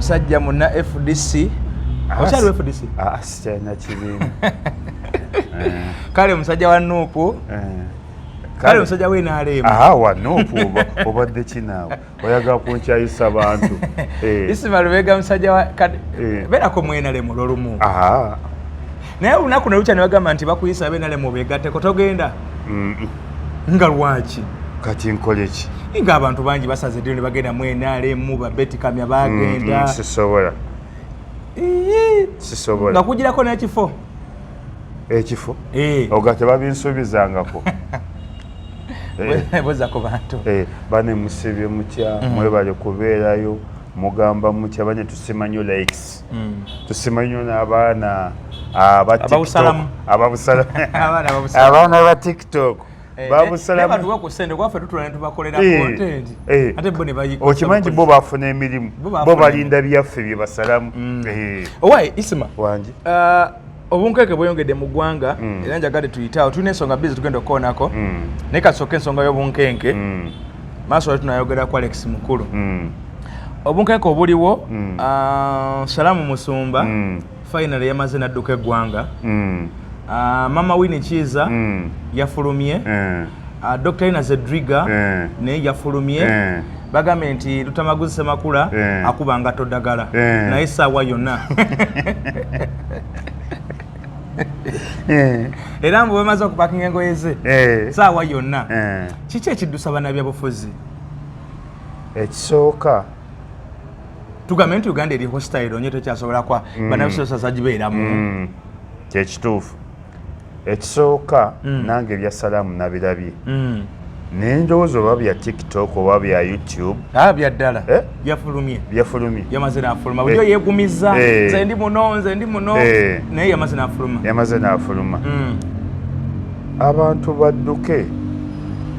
Musajja munna FDC. Okyali FDC? Ah, sikyalina kibiina. Kale musajja wa NUP. Kale musajja wa NRM. Aha, wa NUP obadde kinaawe. Oyagala kunkyayisa bantu. Isma Lubega musajja wa beerako mu NRM olw'olumu. Naye olunaku ne lukya ne bagamba nti bakuyisa abe NRM obeegatteko, togenda? Nga lwaki? Kati nkole ki? Nga abantu bangi basaze eddiiro ne bagenda mu NRM, ba Betty Kamya bagenda. Sisobola. Sisobola. Nga kugirako n'ekifo? Ekifo? Oga tebabinsuubizangako. Buuza ku bantu. Bane musibye mutya, mwebale kubeerayo, mugamba mutya, bane tusima nnyo likes. Tusima nnyo n'abaana aba TikTok. Ababusalamu. Abaana ba TikTok. Babusalamu. Batuwa ku ssente, kwaffe tutula ne tubakolera content. Ate bo ne bayika. Okimanyi bo bafuna emirimu. Bo balinda byaffe bye basalamu. Owaye Isma. Wangi. Obunkeke bweyongedde mu ggwanga, era njagadde tuyite awo. Tulina ensonga bbiri tugenda okukoonako. Naye kasooke ensonga y'obunkenke. Maaso wali tunayogera ku Alex Mukulu. Obunkenke obuliwo, Salamu Musumba finally yamaze n'adduka eggwanga. Mama Winnie Kiiza yafulumye. Dr. Ina Zedriga naye yafulumye. Bagambye nti Lutamaguzi Ssemakula akuba ngatto ddagala naye essaawa yonna. Era mbu bamaze okupakinga engoye ze essaawa yonna. Kiki ekiddusa bannabyabufuzi? Ekisooka tugambe nti Uganda eri hostile nnyo, tekyasobola kwa bannabyabufuzi bagibeeramu. Kyekituufu. Ekisooka nange ebya Salaamu nabirabye. Naye ndowooza oba bya TikTok oba bya YouTube. Bya ddala. Byafulumye. Byafulumye. Yamaze n'afuluma. Bulijjo yeegumiza. Nze ndi muno, nze ndi muno. Naye yamaze n'afuluma. Yamaze n'afuluma. Abantu badduke.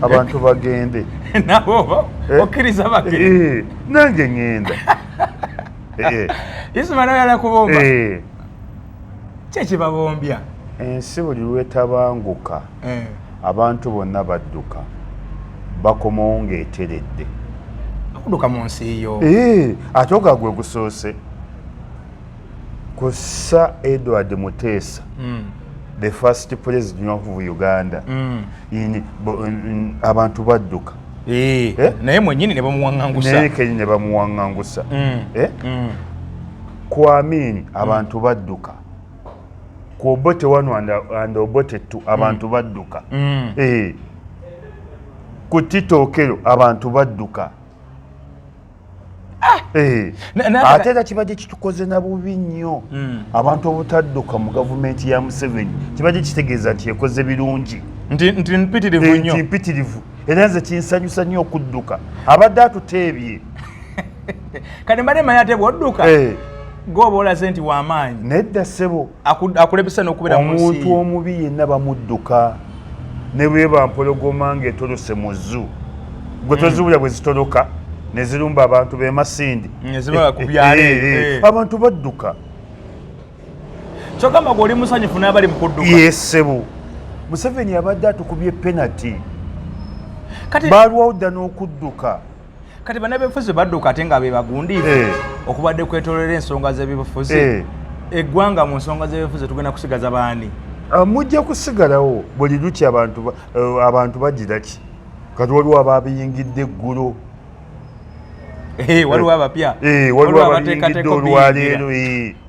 Abantu bagende. Nabo okkiriza bagende. Nange ŋŋenda. Isma nawe yala kubomba. Ki ekibabombya? Ensi buli lwetabanguka. Abantu bonna badduka. Bakomawo ng'eteredde. Okudduka mu nsi yo. Ate oga gwe gusoose. Ku Sir Edward Mutesa, the first president of Uganda. Abantu badduka. Naye mwennyini ne bamuwaŋŋangusa. Naye kennyini ne bamuwaŋŋangusa. Ku Amin abantu badduka. Ku Obote 1 and Obote 2 abantu badduka. Ku Tito Okello abantu badduka. Ate era kibadde kitukoze na bubi nnyo. Abantu obutadduka mu gavumenti ya Museveni kibadde kitegeeza nti ekoze birungi. Nti mpitirivu nnyo. Nti mpitirivu. Era nze kinsanyusa nnyo okudduka. Abadde atuteebye. Kati mbadde mmanyi ate bw'odduka, gw'oba olaze nti w'amaanyi. Nedda ssebo. Akulebesa n'okubeera mu nsi. Omuntu omubi yenna bamudduka. Ne bw'eba mpologoma ng'etolose mu zoo. Gwe toziwulira bwe zitoloka ne zirumba abantu b'e Masindi. Ne ziba ku byalo. Abantu badduka. Kyogamba gw'oli musanyufu n'abali mu kudduka. Yes ssebo. Museveni abadde atukubye penalty. Baalwawo dda n'okudduka. Kati bannabyabufuzi badduka ate nga be bagundiivu okubadde kwetoolera ensonga z'ebyobufuzi. Eggwanga mu nsonga z'ebyobufuzi tugenda kusigaza baani? Mujja kusigalawo buli lukya abantu bagira ki? Kati waliwo ababiyingidde eggulo. Waliwo abapya. Waliwo ababiyingidde olwaleero.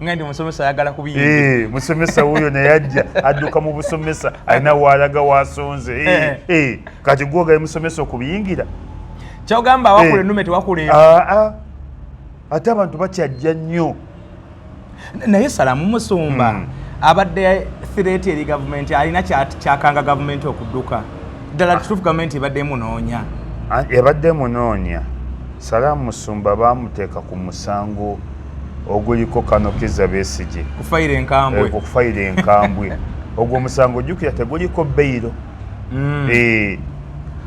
Nga ndi musomesa ayagala kubiyingira. Musomesa wuuyo naye ajja adduka mu busomesa alina waalaga waasonze. Kati gwogaye musomesa okubiyingira. Kyogamba awakula ennume tewakula. Ate abantu bakyajja nnyo. Naye Salamu Musumba abadde threat eri gavumenti, alina kyakanga gavumenti okudduka. Ddala kituufu gavumenti ebadde emunoonya. Ebadde emunoonya. Salamu Musumba baamuteeka ku musango oguliko Kano Kizza Besigye. Ku fayiro enkambwe. Ku fayiro enkambwe. Ogwo omusango ojjukira teguliko beyiro.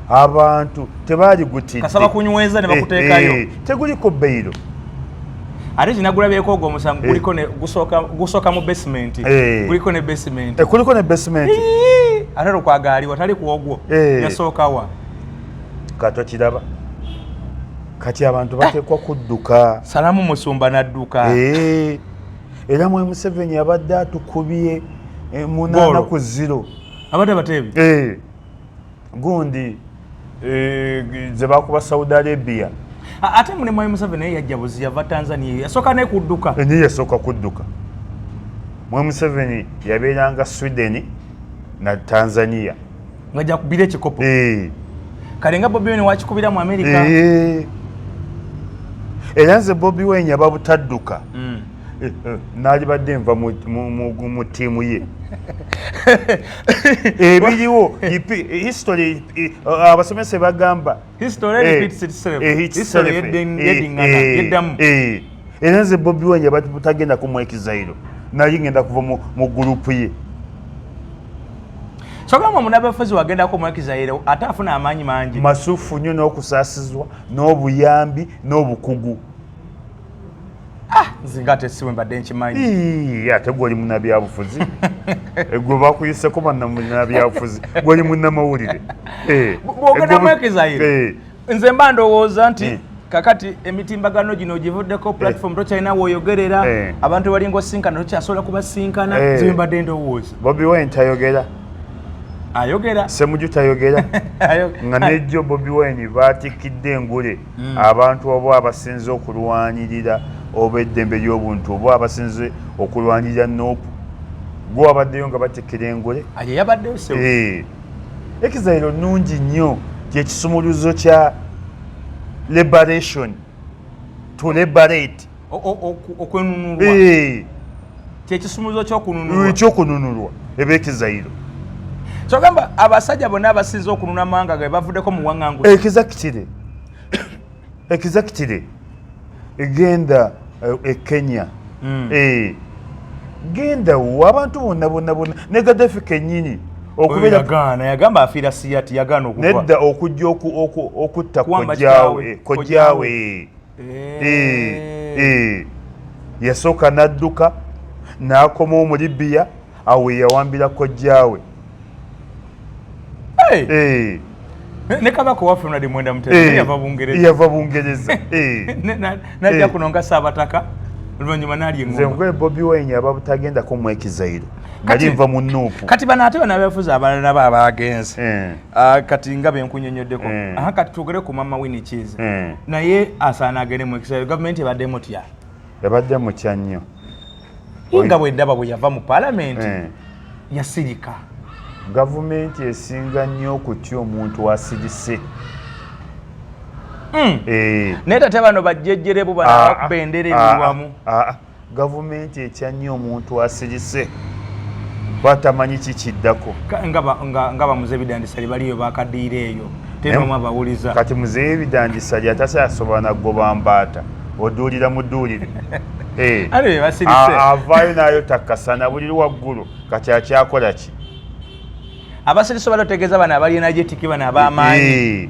Abantu tebaali gutidde. Kasaba kunyweza ne bakuteekayo. Teguliko beyiro. Ate kinagulabyeko ogwo omusango guliko ne gusooka mu basement. Guliko ne basement. Kuliko ne basement. Ate lukwagaaliwa tali ku ogwo. Yasooka wa? Kato kiraba. Kati abantu bateekwa kudduka. Salamu Musumba n'adduka. Era mwe Museveni abadde atukubye 8-0. Abadde abateebi. Gundi ze bakuba Saudi Arabia. Ate mune Mwami Museveni naye yajja buzi, yava Tanzania, yasooka ne kudduka. Naye yasooka kudduka. Mwami Museveni yabeeranga Sweden na Tanzania. Ng'ajja kubira ekikopo. Kale nga Bobi Wine wakikubira mu America. Era nze Bobi Wine aba butadduka. Naalibadde nva mu ttiimu ye. Ebiriwo history, abasomesa bagamba history repeats itself. History yeddiŋŋana, yeddamu. Era nze Bobi Wine aba butagenda ku exile, nali ngenda kuva mu group ye. So gamba munnabyabufuzi wagendako mu exile ate afuna amaanyi mangi. Masufu nnyo, n'okusaasizwa n'obuyambi n'obukugu. Nze nga ate si bwe mbadde nkimanyi. Ate gwe oli munnabyabufuzi, gwe bakuyiseko bannabyabufuzi, gwe oli munnamawulire. Bw'ogenda mu exile, nze mba ndowooza nti kakati emitimbagano gino ogivuddeko, platform tokyalina w'oyogerera, abantu balinga osinkana tokyasobola kubasinkana. Nze mbadde ndowooza. Bobi Wine tayogera? Ayogera. Semuju tayogera? Nga nejjo Bobi Wine baatikidde engule abantu oba abasinze okulwanirira oba eddembe ly'obuntu oba abasinze okulwanirira NUP, gwe wabaddeyo nga batikkira engule? Aye, yabaddeyo sewo. Exile nnungi nnyo, kyekisumuluzo kya liberation, to liberate. Okwenunulwa. Kyekisumuluzo ky'okununulwa. Ekyokununulwa eba exile. Kyogamba abasajja bonna abasinze okununa amawanga gabe bavuddeko mu waŋŋangu? Exactly. Genda e Kenya. Genda wo abantu bonna bonna bonna, ne Gaddafi kennyini okubeera yagaana, yagamba afiira siyati, yagaana okuva. Nedda, okujja okutta Kuwamba kojjaawe. Kitaawe. Kojjaawe. Yasooka n'adduka n'akomawo mu Libiya, awo we yawambira kojjaawe. Hey! Ne kabaka owaffe Ronald Mwenda Mutebi yava Bungereza. Yava Bungereza. Najja kuno nga Saabataka, oluvannyuma n'alya Nze eŋŋoma. Nkwe Bobi Wine aba butagendako mu exile, nali nva mu NUP. Kati bano ate bannabyabufuzi abalala nabo abagenze. Ah, kati nga benkunyonyoddeko. Aha, kati twogere ku Mama Winnie Kiiza. Naye asaana agende mu exile? Gavumenti ebadde mutya? Yabadde mutya nnyo. Nga bwe ndaba bwe yava mu paalamenti yasirika. Gavumenti esinga nnyo okutya omuntu asirise. Naye tate bano bajjejjerebu bano abakuba endere emiwamu. Ah, ah. Gavumenti etya nnyo omuntu asirise, batamanyi kikiddako. Nga bamuze ebidandisali baliyo bakaddiira eyo tenomu abawuliza. Kati muzeeyi ebidandisali atasyasobola nagoba mbaata, oduulira muduulire. Ale be basirise. Avaayo nayo takkasana buli waggulu, kati akyakola ki? Abasirise bali otegeeza bano abali energetic, bano ab'amaanyi.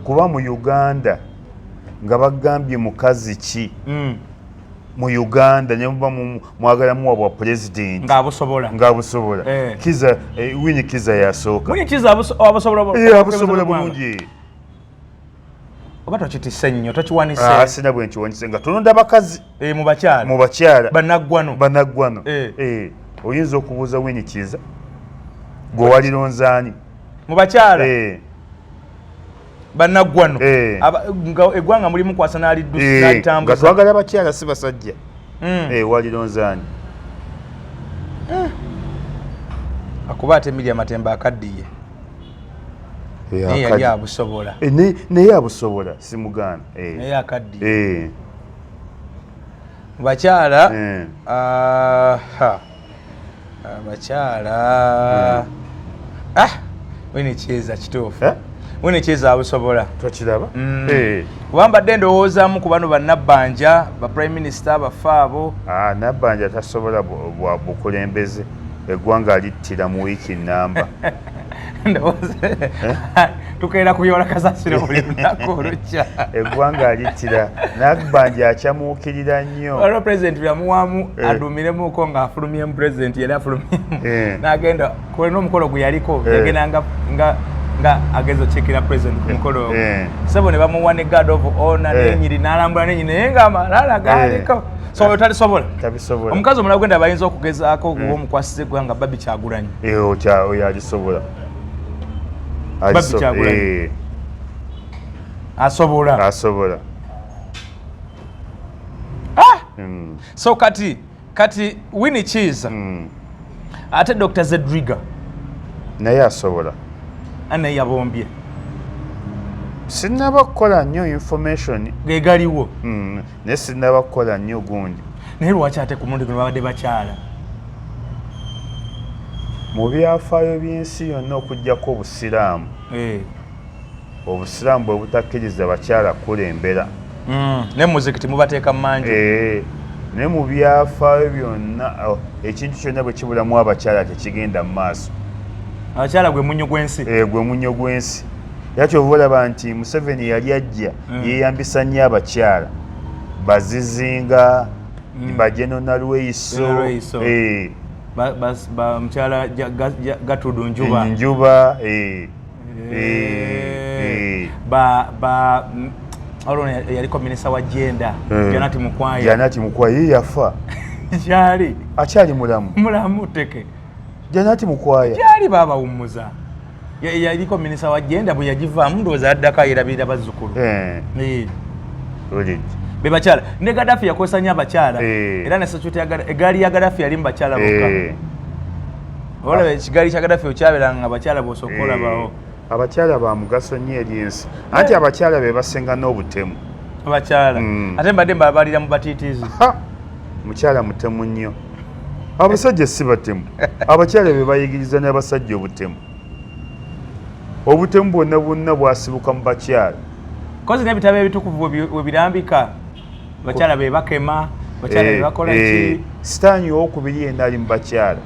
Kuba mu Uganda nga bagambye mukazi ki mu Uganda ne muba mwagala muwa bwa pulezidenti ng'abusobola. Ng'abusobola. Kiza, Winnie Kiza yasooka. Winnie Kiza abusobola Abusobola bulungi. Oba tokitisse nnyo, tokiwanise? Ah, sina bwe nkiwanise nga tulonda bakazi. Mu bakyala. Mu bakyala. Bannaggwano. Bannaggwano. Oyinza okubuuza Winnie Kiza, gwe walironzaani? Mu bakyala. Bannaggwano. Nga eggwanga mulimu kwasa n'aliddusa Nga n'alitambuza. twagala bakyala si basajja. Walironzaani? Akuba ate Miria Matembe akaddiye. Naye yali abusobola. Naye abusobola, simugaana. Naye akaddiye. Mu bakyala. Aha. Abakyala. Ah, Winnie Kiiza kituufu. Eh? Winnie Kiiza abusobola. Tokiraba? Kuba mbadde ndowoozaamu ku bano bannabbanja, ba prime minister bafe abo. Ah, Nabbanja tasobola bwa bukulembeze, eggwanga alittira mu wiiki namba. Ndowooza tukeera kuyola kasasiro buli lunaku olukya. Eggwanga alittira, Nabbanja akyamuukirira nnyo. Waliwo president yamuwamu aduumiremuko ng'afulumyemu, president yali afulumyemu n'agenda kulina omukolo gwe yaliko, yagenda nga Nga agenze okiikira president ku mukolo ogwo. Sebo ne bamuwa ne guard of honor, nenyiri n'alambula nenyiri, naye nga amalala galiko. So oyo talisobola. Tabisobola. Omukazi omulala gwenda bayinza okugezaako okuba omukwasiza eggwanga, Barbie Kyagulanyi. Oyo alisobola. Barbie Kyagulanyi. Asobola. Asobola. So kati Winnie Kiiza, ate Dr Zedriga? Naye asobola. Naye yabombye. Sinnaba kukola nnyo information. Gegaliwo. Naye sinnaba kukola nnyo gundi. Naye lwaki ate ku mulundi guno babadde bakyala? Mu byafaayo by'ensi yonna, okugjako Obusiraamu, Obusiraamu bwe butakkiriza bakyala kulembera. Ne muzikiti mubateeka mu manju. Naye mu byafaayo byonna, oh, ekintu kyonna bwe kibulamu abakyala tekigenda mu maaso. Abakyala gwe munyo gw'ensi. Gwe munyo gw'ensi. Era kyova olaba nti Museveni yali ajja, yeeyambisa nnyo abakyala, bazizinga, bageno Nalweyiso. Nalweyiso. Mukyala Gatudu Njuba. Njuba. Ba olwo yaliko minisita wa gender, Janati Mukwaya. Janati Mukwaya ye yafa. Kyali. Akyali mulamu. Mulamu teke. Janati Mukwaya. Kyali babawummuza. Yaliko minisita wa gender, bwe yagivaamu ndowooza yaddako ayerabirira bazzukulu. Be bakyala. Ne Gaddafi yakozesa nnyo abakyala. Era ne security ya egaali ya Gaddafi yali mu bakyala bokka. Olaba ekigaali kya Gaddafi okyabeeranga nga bakyala b'osooka olabawo. Abakyala ba mugaso nnyo eri ensi, anti abakyala be basinga n'obutemu. Abakyala. Ate mbadde mbabalira mu batiitiizi. Ha! Mukyala mutemu nnyo. Abasajja si batemu, abakyala be bayigiriza n'abasajja obutemu. Obutemu bwonna bwonna bwasibuka mu bakyala. Kozi n'ebitabo ebitukuvu we birambika, bakyala be bakema, bakyala be bakola ki. Sitaani owokubiri yenna ali mu bakyala.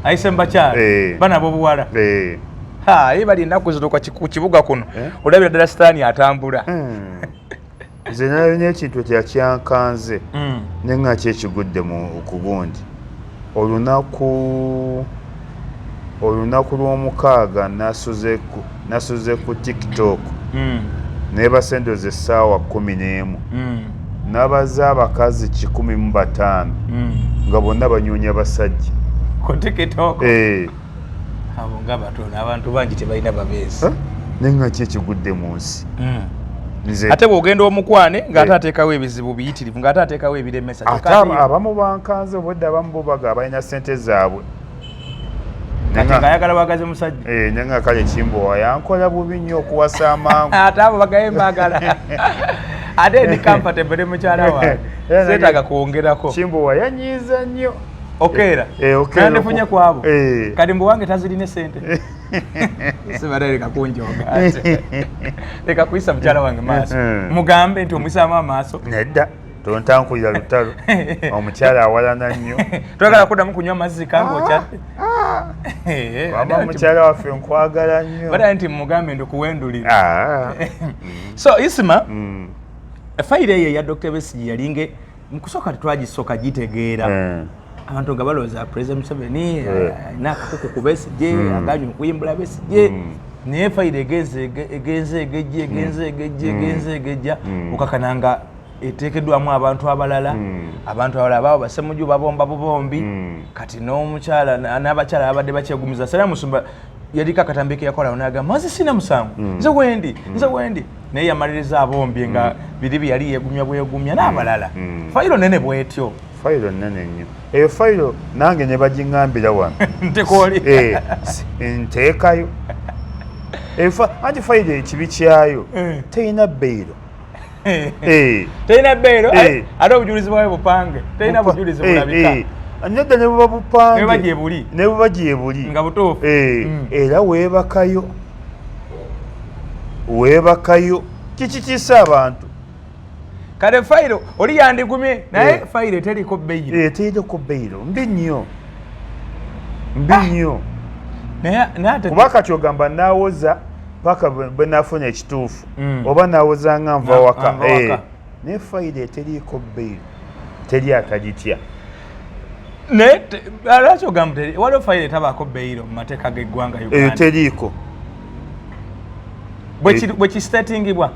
Ayise mu bakyala. Baana b'obuwala. Ha, ye bali ennaku zino ku kibuga kuno. Olabira ddala sitaani atambula. Nze nalina ekintu ekyakyankanze, naye nga kyekigudde mu ku gundi. Olunaku lw'omukaaga nasuze ku TikTok, neebase ndooza essaawa 11, nabaza abakazi 105 nga bonna banyoonya basajja. Ku TikTok? Eh. Abo nga batono, abantu bangi tebalina babeezi. Naye nga ki ekigudde mu nsi? Nze Ate bw'ogenda omukwane ng'ate ateekawo ebizibu biyitirivu, ng'ate ateekawo ebiremesa. Ate Kyokka abamu bankanze obwedde, abamu bo baga balina sente zaabwe. Kati ng'ayagala wagaze musajja. Eh, naye nga kale Kimbowa yankola bubi nnyo okuwasa amangu. Ate abo bagaye mbaagala, ate ndi comfortable ne mukyala wange. Era seetaaga kwongerako. Kimbowa yanyiiza nnyo. Okeera. Eh, okeera. Nandifunye kwabo. Kati mbu wange tazirina sente, sibadde leka kunjoga ate. Leka kuyisa mukyala wange maaso. Mugambe nti omuyisaamu amaaso. Nedda, tontankulira lutalo, omukyala awalana nnyo. Twagala kuddamu kunywa mazzi kange okyadde. Wama mukyala waffe nkwagala nnyo. Badde nti mugambe nti okuwendulira. Ah. So Isima, fayiro eyo eya Dr Besigye yalinge mukusooka tetwagisooka gitegeera. Abantu nga balowooza President Museveni alina akakuku ku Besigye, aganye okuyimbula Besigye. Naye fayiro egenze egenze egejja, egenze egejja, egenze egejja, okakana nga eteekeddwamu abantu abalala. Abantu abalala baabo basemuju babomba bubombi. Kati n'omukyala n'abakyala babadde bakyegumiza. Sera Musumba yaliko akatambi ke yakolawo n'agamba, "Nze sina musango, nze wendi, nze wendi." Naye yamaliriza abombye nga biri bye yali yeegumya bwegumya n'abalala. Fayiro nene bwetyo. Fayiro nene nnyo eyo fayiro, nange ne bagiŋŋambira wano. Ntekooli. Nteekayo. Anti fayiro ekibi kyayo terina beyiro. Terina beyiro. Ate obujulizi bwayo bupange, terina bujulizi bulabika. Nedda, ne buba bupange. Ne buba gye buli. Ne buba gye buli. Nga butuufu. Era weebakayo, weebakayo, kiki kiisa abantu? Kale fayiro oli yandigumye naye fayiro eteriko beyiro. Teriko beyiro mbi nnyo, mbi nnyo. Naye ate Kuba kati ogamba naawoza paka bwe naafuna ekituufu, oba naawoza nga nva waka. Nva waka. Naye fayiro eteriiko beyiro teri atagitya. Naye lwaki ogamba waliwo fayiro etabaako beyiro mu mateeka g'eggwanga Eyo Uganda? Teriiko. Bwe kistatingibwa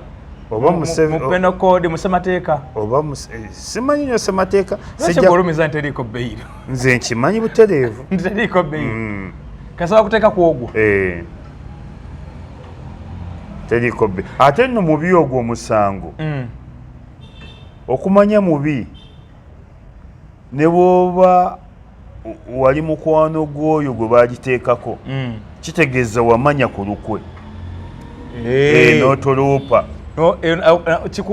oba mu penal code, mu ssemateeka. Oba simanyi nnyo ssemateeka. Lwaki olumiza nti teriiko beyiro? Nze nkimanyi butereevu. Nti teriiko beyiro. Kasaba kuteeka ku ogwo. Teriiko beyiro. Ate nno mubi ogwo omusango. Okumanya mubi ne bw'oba wali mukwano gw'oyo gwe bagiteekako, kitegeeza wamanya ku lukwe. N'otoloopa.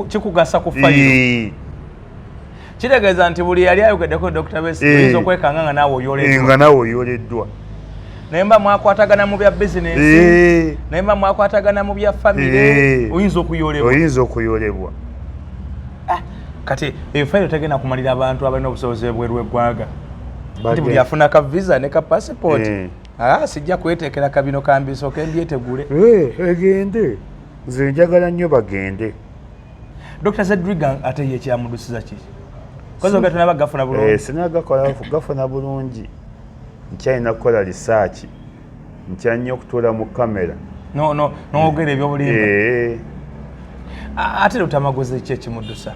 Kikugasa ku fayiro. Kitegeeza nti buli yali ayogeddeko Dr. Besigye oyinza okwekanga nga naawe oyoleddwa. Nga naawe oyoleddwa. Naye mba mwakwatagana mu bya bizinensi, naye mba mwakwatagana mu bya famire, oyinza okuyolebwa. Oyinza okuyolebwa. Kati eyo fayiro tegenda kumalira abantu abalina obusobozi ebweru w'eggwanga. Nti buli afuna ka visa ne ka passport, sijja kweteekera kabino kambisooke mbyetegule. Egende. Nze njagala nnyo bagende. Dr. Zedriga ate ye kyamudusiza ki? Kozi oga tunaba gafuna bulungi. Sinagakola gafuna bulungi. Nkyalina kukola research. Ntya nnyo okutuula mu kamera. No, n'ogera ebyobulimba. Ate Lutamaguzi ki ekimuddusa?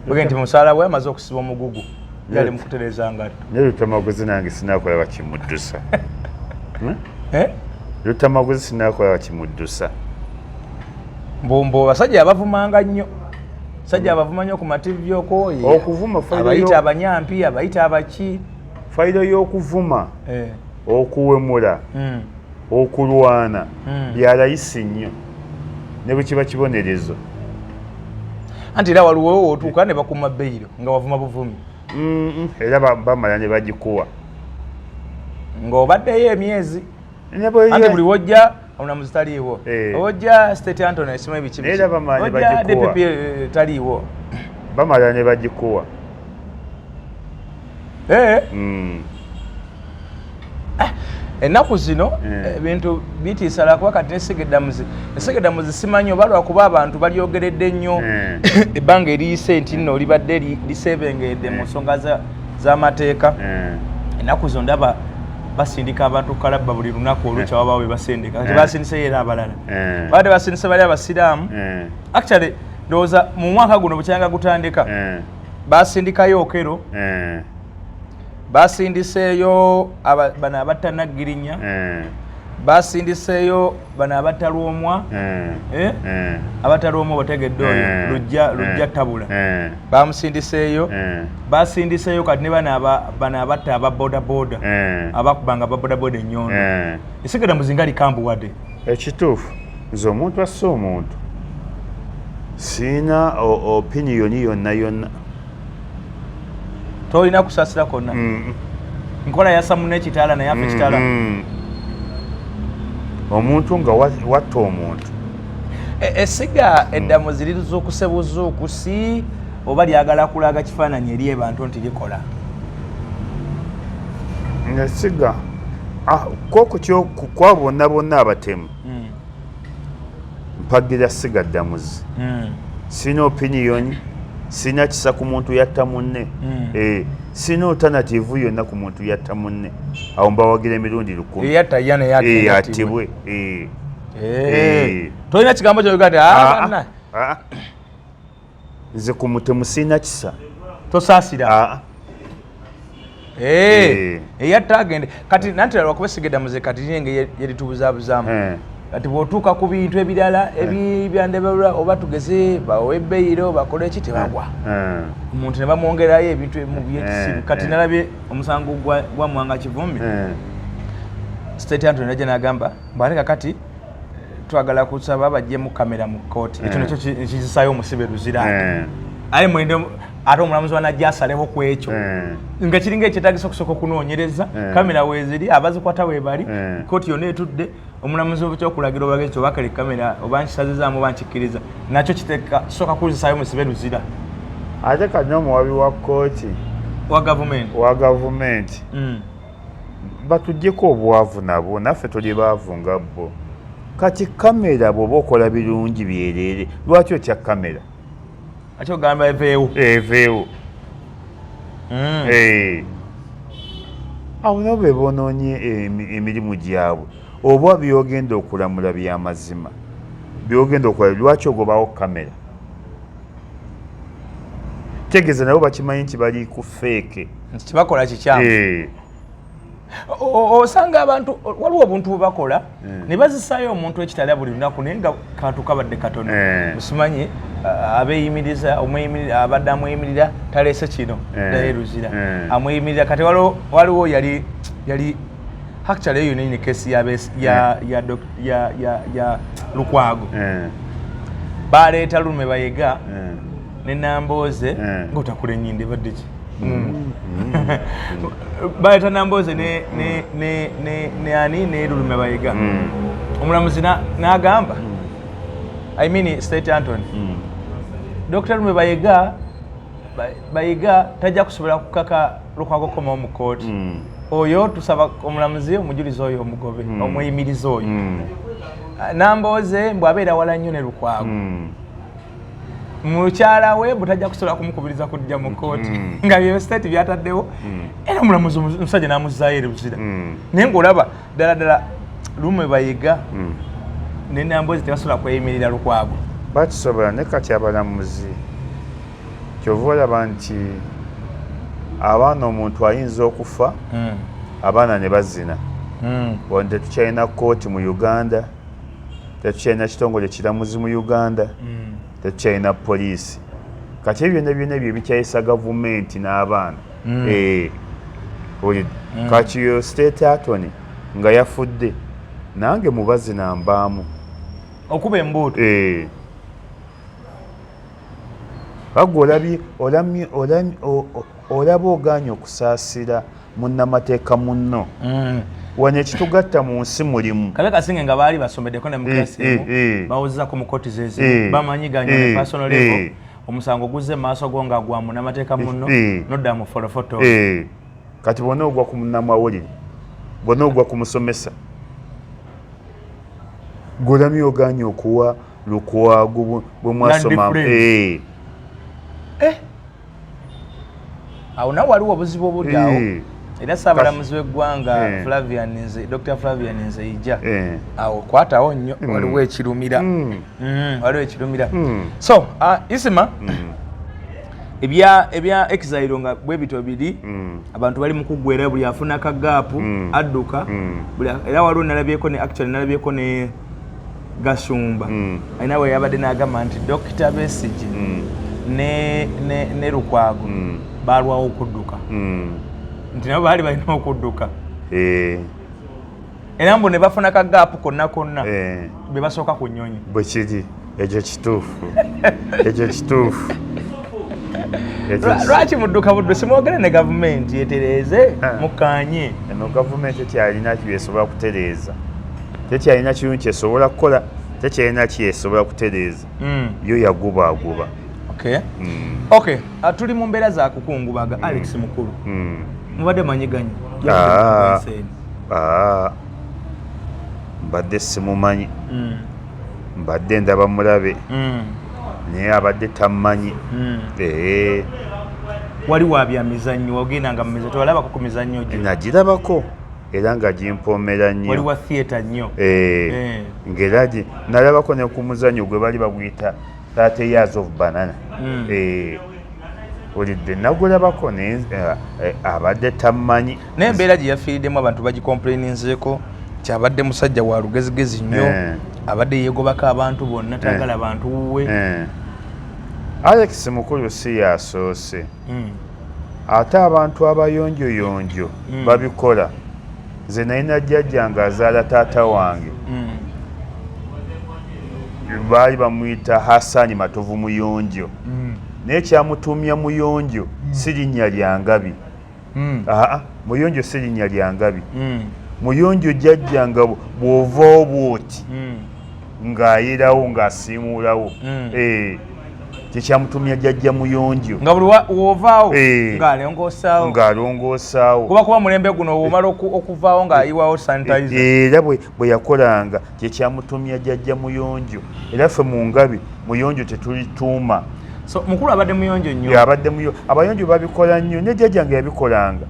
Bwe nti musaala we amaze okusiba omugugu. Yali mukutereeza ngatto. Ne Lutamaguzi nange sinakola bakimuddusa. Lutamaguzi sinakola bakimuddusa. Mbombo basajja abavumanga nnyo. Sajja abavuma nnyo ku mativi okwo. Okuvuma fayiro abayita abanyampi, abayita abaki. Fayiro y'okuvuma. Okuwemula. Okulwana. Bya layisi nnyo. Ne bwe kiba kibonerezo. Anti era waliwo otuuka ne bakuma beyiro nga wavuma buvumi. Era bamala ne bagikuwa. Ng'obaddeyo emyezi. Anti buli wojja omulamuzi taliiwo. Ojja State Anthony esimu ebiki biki. Era bamala ne Ojja bagikuwa. DPP taliiwo. Bamala ne bagikuwa. Ennaku zino ebintu bitiisa lwakuba kati n'essiga eddamuzi simanyi oba lwakuba abantu balyogeredde nnyo ebbanga eriyise nti nno libadde lisebengedde mu nsonga z'amateeka. Ennaku zino ndaba basindika abantu kalabba buli lunaku olukya wabaawo be basindika. Kati basindiseyo era abalala. Babadde basindise bali abasiraamu. Actually ndowooza mu mwaka guno bukyanga gutandika basindikayo Okello. Basindiseeyo bano abatta Naggirinya. Basindiseeyo bano abatta Lwomwa. Abatta Lwomwa obategedde oyo, Lujja Tabula. Bamusindiseeyo. Basindiseeyo kati ne bano abatta aba boda boda. Abakubanga aba boda boda ennyondo. Esigala muzinga likambuwadde. Ekituufu nze omuntu asse omuntu siina opinion yonna yonna. Tolina kusaasira kwonna. Nkola yassa munne ekitaala naye afa ekitaala. Omuntu nga watta omuntu. Essiga eddamuzi lizuukuse buzuukusi oba lyagala kulaga kifaananyi eri abantu nti likola? Essiga ko kwa bonna bonna abatemu. Mpagira ssiga ddamuzi. Sina opinion, sina kisa ku muntu yatta munne. Sina alternative yonna ku muntu yatta munne. Awo mbawagira emirundi 1000. Eyatta ye naye atibwe. Atibwe. Tolina kigambo ky'oyogera nti, banna. Nze ku mutemu sina kisa. Tosaasira. Eyatta agende. Kati nanti lwakuba essiga eddamuzi kati liri engeri yeritubuzaabuzaamu. Kati bw'otuuka ku bintu ebirala ebyandebera oba tugeze bawe beyiro bakole ki tebagwa. Omuntu ne bamwongerayo ebintu ebimu byekisiru. Kati nalabye omusango gwa Mwanga Kivumbi. State Anthony najja n'agamba mbu kakati twagala kusaba baggyemu kamera mu kkooti. Ekyo nakyo kizisaayo omusibe Luzira. Aye mwende ate omulamuzi wanajja asalewo ku ekyo. Nga kiringa ekyetaagisa okusooka okunoonyereza, kamera weeziri, abazikwata weebali, kkooti yonna etudde, omulamuzi okyokulagira obagezi oba kale kamera oba nkisazizaamu oba nkikkiriza, nakyo kisooka kuzisaayo musibe Luzira. Ate kati n'omuwabi wa kkooti wa gavumenti. Wa gavumenti. Batuggyeko obwavu nabo, naffe tuli baavu nga bo. Kati kamera bw'oba okola birungi byereere, lwaki otya kamera? Ate ogamba eveewo. Eveewo. Awo nabo be boonoonye emirimu gyabwe. Oba byogenda okulamula byamazima, byogenda okulamula, lwaki ogobawo kamera? Tegeeza nabo bakimanyi nti bali ku fake. Nti kibakola kikyamu. Osanga abantu waliwo obuntu bwe bakola ne bazisaayo omuntu ekitalya buli lunaku, naye nga kantu kabadde katono. Musimanyi abeeyimiriza, omweyimirira abadde amweyimirira taleese kino, naye Luzira amweyimirira. Kati waliwo yali actually eyo nene kesi ya Lukwago. Baleeta Lume Bayega ne Nambooze ng'otakula ennyindi ebadde ki? Baleeta Nambooze ne ani ne Lulume Bayega. Omulamuzi n'agamba, I mean State Anthony, Dr. Lume Bayega tajja kusobola kukaka Lukwago komawo mu kkooti. Oyo tusaba omulamuzi omujulizi oyo omugobe, omuyimirizi oyo. Nambooze mbw abeera wala nnyo ne Lukwago. Mukyala we butajja kusobola kumukubiriza kujja mu kkooti. Nga bye state byataddewo. Era omulamuzi omusajja n'amuzzaayo eri Luzira. Naye ng'olaba ddala ddala Lume Bayega ne Nambooze tebasobola kweyimirira Lukwago. Bakisobola, ne kati abalamuzi kyova olaba nti abaana, omuntu ayinza okufa, abaana ne bazina. Wano tetukyalina kkooti mu Uganda, tetukyalina kitongole kiramuzi mu Uganda, tetukyalina poliisi. Kati ebyo byonna byonna ebyo bikyayisa gavumenti n'abaana. Olidde kati yo State Attorney nga yafudde, nange mubazina mbaamu. Okuba embuutu. Agwe olabye olaba ogaanye okusaasira munnamateeka munno. Wano ekitugatta mu nsi mulimu. Kabe kasinge nga baali basomeddeko ne mukasi bawozezako mu kooti zezimu, bamanyiganya ne personal level. Omusango guzze mu maaso go nga gwa munnamateeka munno, nodda mu folofoto. Kati bwona ogwa ku munnamawulire, bwona ogwa ku musomesa, gwolamye ogaanye okuwa Lukwago bwe mwasoma. Awo nawe waliwo obuzibu obuli awo. Era ssaabalamuzi w'eggwanga Flavian Nze, Dr. Flavian Nzeija, awo kwatawo nnyo, waliwo ekirumira. Waliwo ekirumira. So Isima, ebya exile nga bwe bityo biri, abantu bali mu kuggwera, buli afuna kagaapu adduka. Era waliwo nalabyeko ne actually nalabyeko ne Gashumba alina we yabadde n'agamba nti Dr. Besigye ne Lukwago balwawo okudduka, nti nabo baali balina okudduka. Era mbu ne bafuna kagaapu konna konna be basooka ku nnyonyi. Bwe kiri, ekyo kituufu, ekyo kituufu. Lwaki mudduka buddu? Simwogere ne gavumenti yetereeze, mukkaanye. Eno gavumenti tekyalina byesobola kutereeza, tekyalina kirungi kyesobola kukola, tekyalina kyesobola kutereeza. Yo yagubaaguba. Okay, tuli mu mbeera za kukungubaga. Alex Mukulu mubadde manyiganye? Mbadde simumanyi, mbadde ndaba mulabe, naye abadde tammanyi. Wali wa byamizannyo, wagendanga mu mizannyo, tewalabako ku mizannyo gye? Nagirabako era nga gimpoomera nnyo. Wali wa theatre nnyo. Ng'era nalabako ne ku muzannyo gwe bali baguyita 30 Years of Banana. Olidde nagulabako, naye abadde tammanyi. Naye embeera gye yafiiriddemu abantu bagicomplaininzeeko, kyabadde musajja wa lugezigezi nnyo, abadde yeegobako abantu bonna, tayagala bantu wuwe. Alex Mukulu si yasoose. Ate abantu abayonjoyonjo babikola. Nze nalina jjajja nga azaala taata wange, baali bamuyita Hasani Matovu Muyonjo, naye kyamutuumya Muyonjo si linnya lya ngabi. Aa, Muyonjo si linnya lya ngabi. Muyonjo jjajja nga bw'ovaawo bw'oti ng'ayerawo, ng'asiimuulawo. Kyekyamutumya jjajja Muyonjo. Nga buli wovaawo ng'alongoosaawo. Ng'alongoosaawo. Kuba mulembe guno omala okuvaawo ng'ayiwawo sanitizer. Era bwe yakolanga kyekyamutumya jjajja Muyonjo. Era ffe mu ngabi Muyonjo tetulituuma. So Mukulu abadde muyonjo nnyo. Abadde muyo, abayonjo babikola nnyo, ne jjajja nga yabikolanga,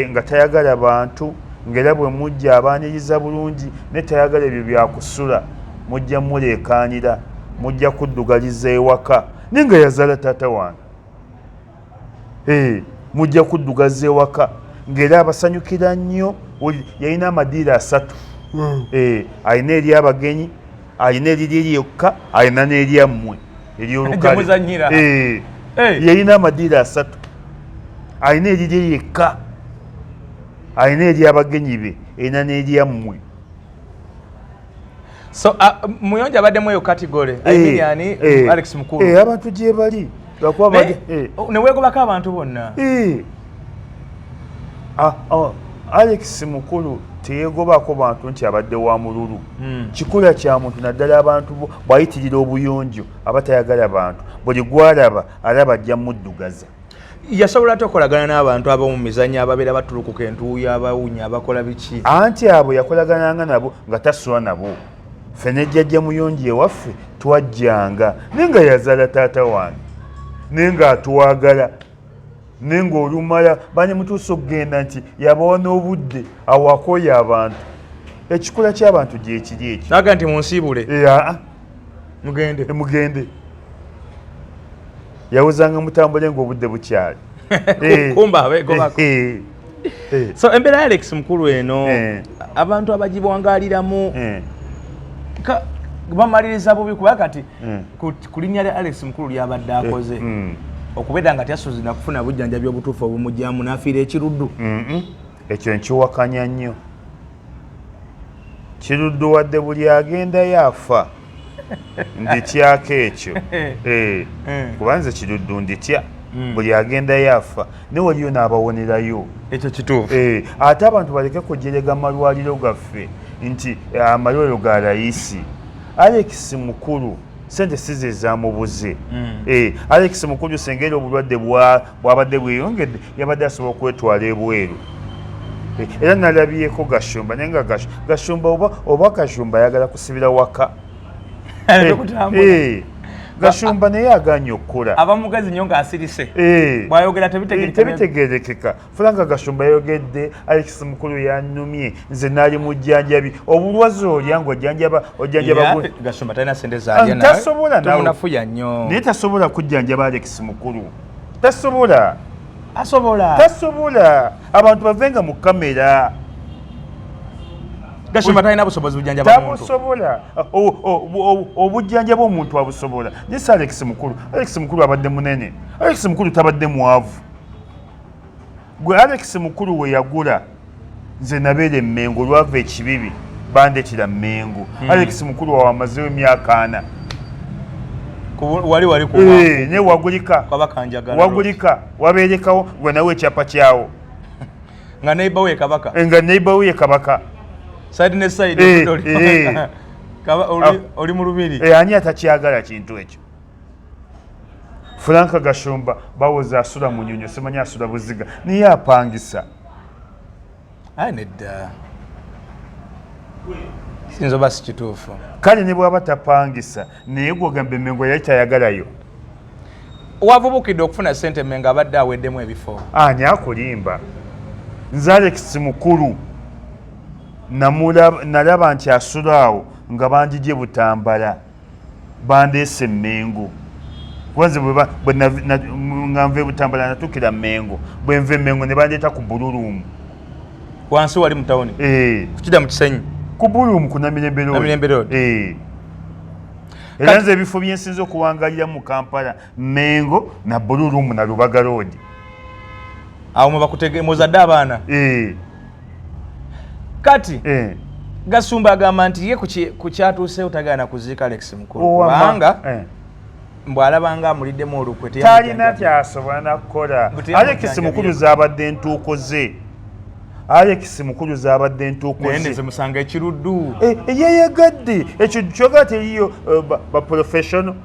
nga tayagala bantu, Ng'era bwe mujja abaaniriza bulungi, naye tayagala ebyo byakusula. Mujja muleekaanira, mujja kuddugaliza ewaka, naye nga yazaala taata wange. Mujja kuddugaza ewaka, ng'era abasanyukira nnyo. Yalina amadiiro 3. Alina eri abagenyi, alina eriri lyokka, alina n'eryammwe eryolukale. Yalina amadiiro 3, alina eriri yekka, alina eryabagenyi be, erina n'eryammwe. So Muyonjo abaddemu eyo category, I mean ani Alex Mukulu. Abantu gye bali ne weegobako abantu bonna. Alex Mukulu teyeegobako bantu nti abadde wa mululu. Kikula kya muntu, naddala abantu bw'ayitirira obuyonjo aba tayagala bantu, buli gw'alaba alaba ajja muddugaza. Yasobola ate okukolagana n'abantu ab'omu mizannyo ababeera batulukuka entuuyo, abawunya, abakola biki? Anti abo yakolagananga nabo nga tasula nabo. Ffe ne jjajja Muyonjo ewaffe twajjanga, naye nga yazaala taata wange, naye ng'atwagala, naye ng'olumala banemutuusa okugenda nti yabawa n'obudde awo akooye abantu. Ekikula ky'abantu gyekiri ekyo. Naga nti munsiibule. Mugende. Mugende. Yawuzanga mutambule ng'obudde bukyali. Kumba abeegobako. So embeera ya Alex Mukulu eno abantu abagibwangaliramu bamaliriza bubi, kuba kati ku linnya lya Alex Mukulu lyabadde akoze okubeera nga tyasuzi nakufuna bujjanjabi obutuufu obumugyamu n'afiira ekiruddu. Ekyo nkiwakanya nnyo. Kiruddu wadde buli agendayo afa, ndityako ekyo. Kuba nze Kiruddu nditya, buli agendayo afa, naye waliyo n'abawonerayo. Ekyo kituufu. Ate abantu baleke kujerega malwaliro gaffe nti amalwaliro ga layisi. Alex Mukulu sente si ze zamubuze. Alex Mukulu sengera obulwadde bwabadde bweyongedde, yabadde asobola okwetwala ebweru. Era nalabyeko Gashumba, naye nga Gashumba oba Gashumba ayagala kusibira waka. Gashumba naye agaanye okukola. Aba mugezi nnyo ng'asirise. Bw'ayogera tebitegeerekeka. Frank Gashumba yayogedde, Alex Mukulu yannumye, nze naali mujjanjabi. Obulwazi olya ng'ojjanjaba, ojjanjaba Gashumba talina ssente z'alya naye. Tasobola nawe. Tumunafuya nnyo. Naye tasobola kujjanjaba Alex Mukulu. Tasobola. Asobola. Tasobola. Abantu bavenga mu kamera. Gashumba talina busobozi bujjanjaba muntu. Tabusobola. Obujjanjaba omuntu abusobola. Naye si Alex Mukulu. Alex Mukulu abadde munene. Alex Mukulu tabadde mwavu. Gwe Alex Mukulu we yagula, nze nabeera e Mmengo, olwava ekibibi bandeetera Mmengo. Alex Mukulu wawe amazeewo emyaka 4. Wali wali ku naye wagulika. Kabaka njagala. Wagulika, wabeerekawo gwe nawe ekyapa kyawo. Nga neighbor we Kabaka. Nga neighbor we Kabaka. Side ne side. Oli mu lubiri. Ani atakyagala kintu ekyo? Frank Gashumba bawoza asula mu nyonyo, simanyi asula buziga, naye apangisa. Ayi nedda. Sinza oba si kituufu. Kale ne bw'aba tapangisa, naye gw'ogamba Emmengo yali tayagalayo. Wavubukidde okufuna ssente Emmengo abadde aweddemu ebifo. Ani akulimba? Nze Alex Mukulu nalaba nti asula awo nga banjigye Butambala, bandeese Mmengo. Kuba nze nga nva e Butambala natuukira Mmengo, bwe nva e Mmengo ne bandeeta ku Bululumu. Wansi wali mu tawuni? Kukidda mu Kisenyi? Ku Bululumu ku Namirembe Road. Namirembe Road. Era nze ebifo bye nsinze okuwangalira mu Kampala, Mmengo na Bululumu na Lubaga Road. Awo mwe bakutege, muzadde abaana? Kati, Gasumba agamba nti ye ku kyatuuseewo tagaana kuziika Alex Mukulu. Kubanga mbw'alaba nga amuliddemu olukwe, talina kyasobola na kukola. Alex Mukulu zaabadde entuuko ze. Alex Mukulu zaabadde entuuko ze. Naye nze musanga ekiruddu. Yeyegadde. Ekyo kyogera teriyo ba professional.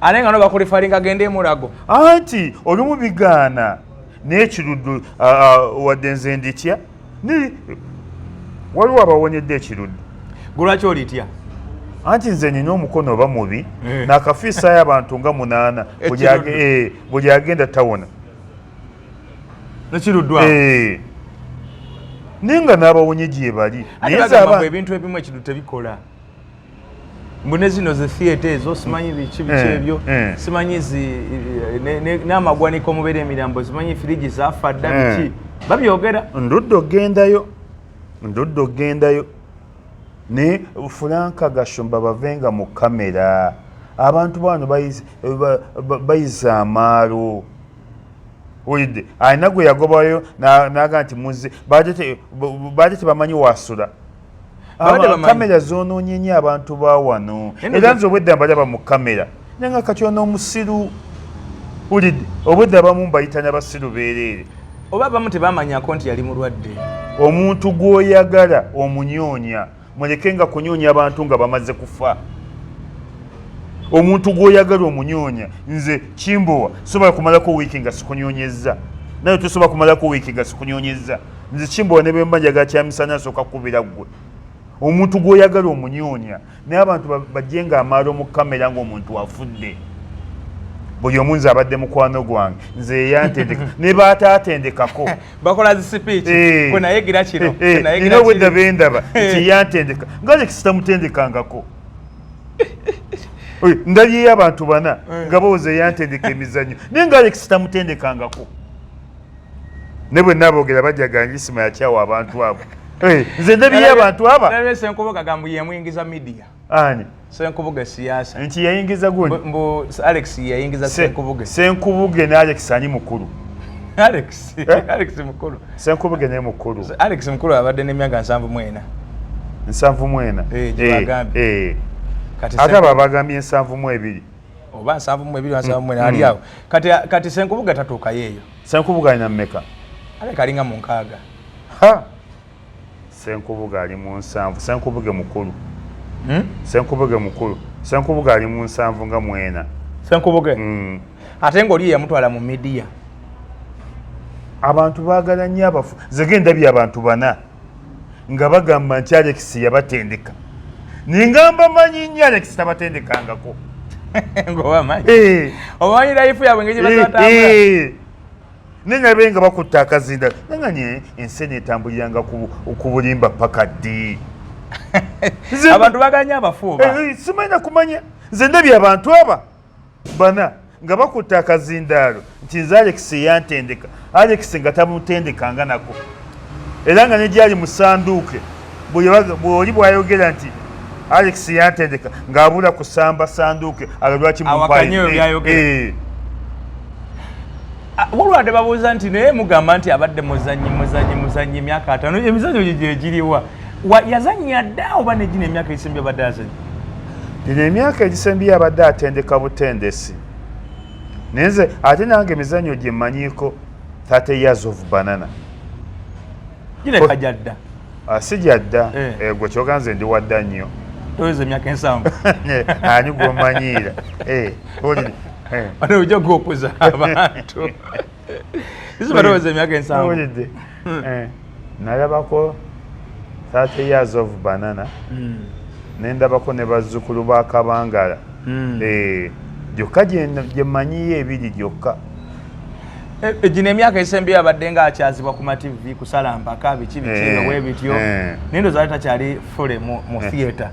Ate nga no bakulifaringa agende e Mulago. Anti olumu bigaana. Naye ekiruddu, wadde nze nditya. Ni waliwo abawonyedde ekiruddu. Gwe lwaki olitya? Anti nze nina omukono oba mubi, nakafiisaayo abantu nga 8, buli agenda tawona. Nekiruddu awo? Naye nga n'abawonye gye bali. Naye nze ebintu ebimu ekintu tebikola. Mbu ne zino zi theatre ezo simanyi biki biki ebyo simanyi zi n'amagwanika omubeera emirambo simanyi firiji zaafa dda biki babyogera. Ndudde oggendayo ne Frank Gashumba bavenga mu kamera. Abantu bano bayiza amaalo. Oyidde alina gwe yagobayo n'aga nti muze baade tebamanyi wasula. Kamera zoonoonye nnyo abantu ba wano. Era nze obwedda mbalaba mu kamera naye nga kati ono omusiru ulidde obwedda abamu mbayita n'abasiru beereere. Oba abamu tebamanyako nti yali mulwadde. Omuntu gw'oyagala omunyoonya muleke nga kunyoonya abantu nga bamaze kufa. Omuntu gw'oyagala omunyoonya nze Kimbowa sobola kumalako wiiki nga sikunyoonyezza, naye tosobola kumalako wiiki nga sikunyoonyezza. Nze Kimbowa ne bwe mba njagala kyamisana nsooka kukubira ggwe. Omuntu gw'oyagala omunyoonya naye abantu bajje nga amaalo mu kamera ng'omuntu afudde. Buli omu nze abadde mukwano gwange nze eyantendeka ne baataatendekako bakola zi speech kwe nayegira kino nina obwedda bendaba nti yantendeka nga Alex tamutendekangako. Ndabyeyo abantu bana nga bawoza eyantendeka emizannyo naye nga Alex tamutendekangako. Ne bwe naboogera bajja Isima yakyawa abantu abo. Nze ndabyeyo abantu aba. Ssenkubuge agamba yamuyingiza media. Ani? Ssenkubuge siasa. Nti yayingiza gundi? Mbu Alex yayingiza Ssenkubuge. Ssenkubuge ne Alex ani mukulu? Alex. Alex mukulu. Ssenkubuge ne mukulu. Alex mukulu abadde n'emyaka 74. 74. Gye bagambye. Kati ate abo abagambye 72. Oba 72 74 ali awo. Kati Ssenkubuge tatuukayo eyo. Ssenkubuge alina mmeka? Aleka alinga mu 6. Ha! Ssenkubuge ali mu 7. Ssenkubuge mukulu. Ssenkubuge mukulu. Ssenkubuge ali mu 7 nga 4. Ssenkubuge? Ate ng'oli yamutwala mu media. Abantu baagala nnyo abafu. Nze ge ndabye abantu bana nga bagamba nti Alex yabatendeka. Ningamba manyi nnyo Alex tabatendekangako. Ng'obamanyi? Omanyi life yaabwe engeri gye batambula? Naye nabe nga bakutta akazinda. Nanganye ensi eno etambuliranga ku bulimba paka ddi? Abantu baganya abafu oba? Simanyi na kumanya. Nze ndabye abantu aba bana nga bakutta akazindaalo nti nze Alex yantendeka. Alex nga tamutendekanga nako. Era nga ne gyali mu ssanduuke bw'oli bw'ayogera nti Alex yantendeka ng'abula kusamba ssanduuke aga lwaki Awakanyeyo by'ayogera. Wolwadde babuuza nti naye mugamba nti abadde muzannyi emyaka 5 emizannyo gye gye giriwa? Yazannya dda oba ne gino emyaka egisembye abadde azannya? Gino emyaka egisembye abadde atendeka butendesi. Naye nze ate nange emizannyo gye mmanyiiko 30 years of banana. Gireka gyadda. Si gyadda. Gwe kyoga nze ndi wadda nnyo. Toweza emyaka 7. Ani gw'omanyiira? Wano ojja gwokuza abantu. Sisi batoweza emyaka 7. Owulidde? Nalabako 30 years of banana. Ne ndabako ne bazzukulu ba Kabangala. Gyokka gye mmanyiyo ebiri gyokka. Gino emyaka esembyeyo abadde ng'akyazibwa ku ma TV kusala mpaka biki biki nga bwe bityo. Naye ndowooza ali takyali fule mu theatre.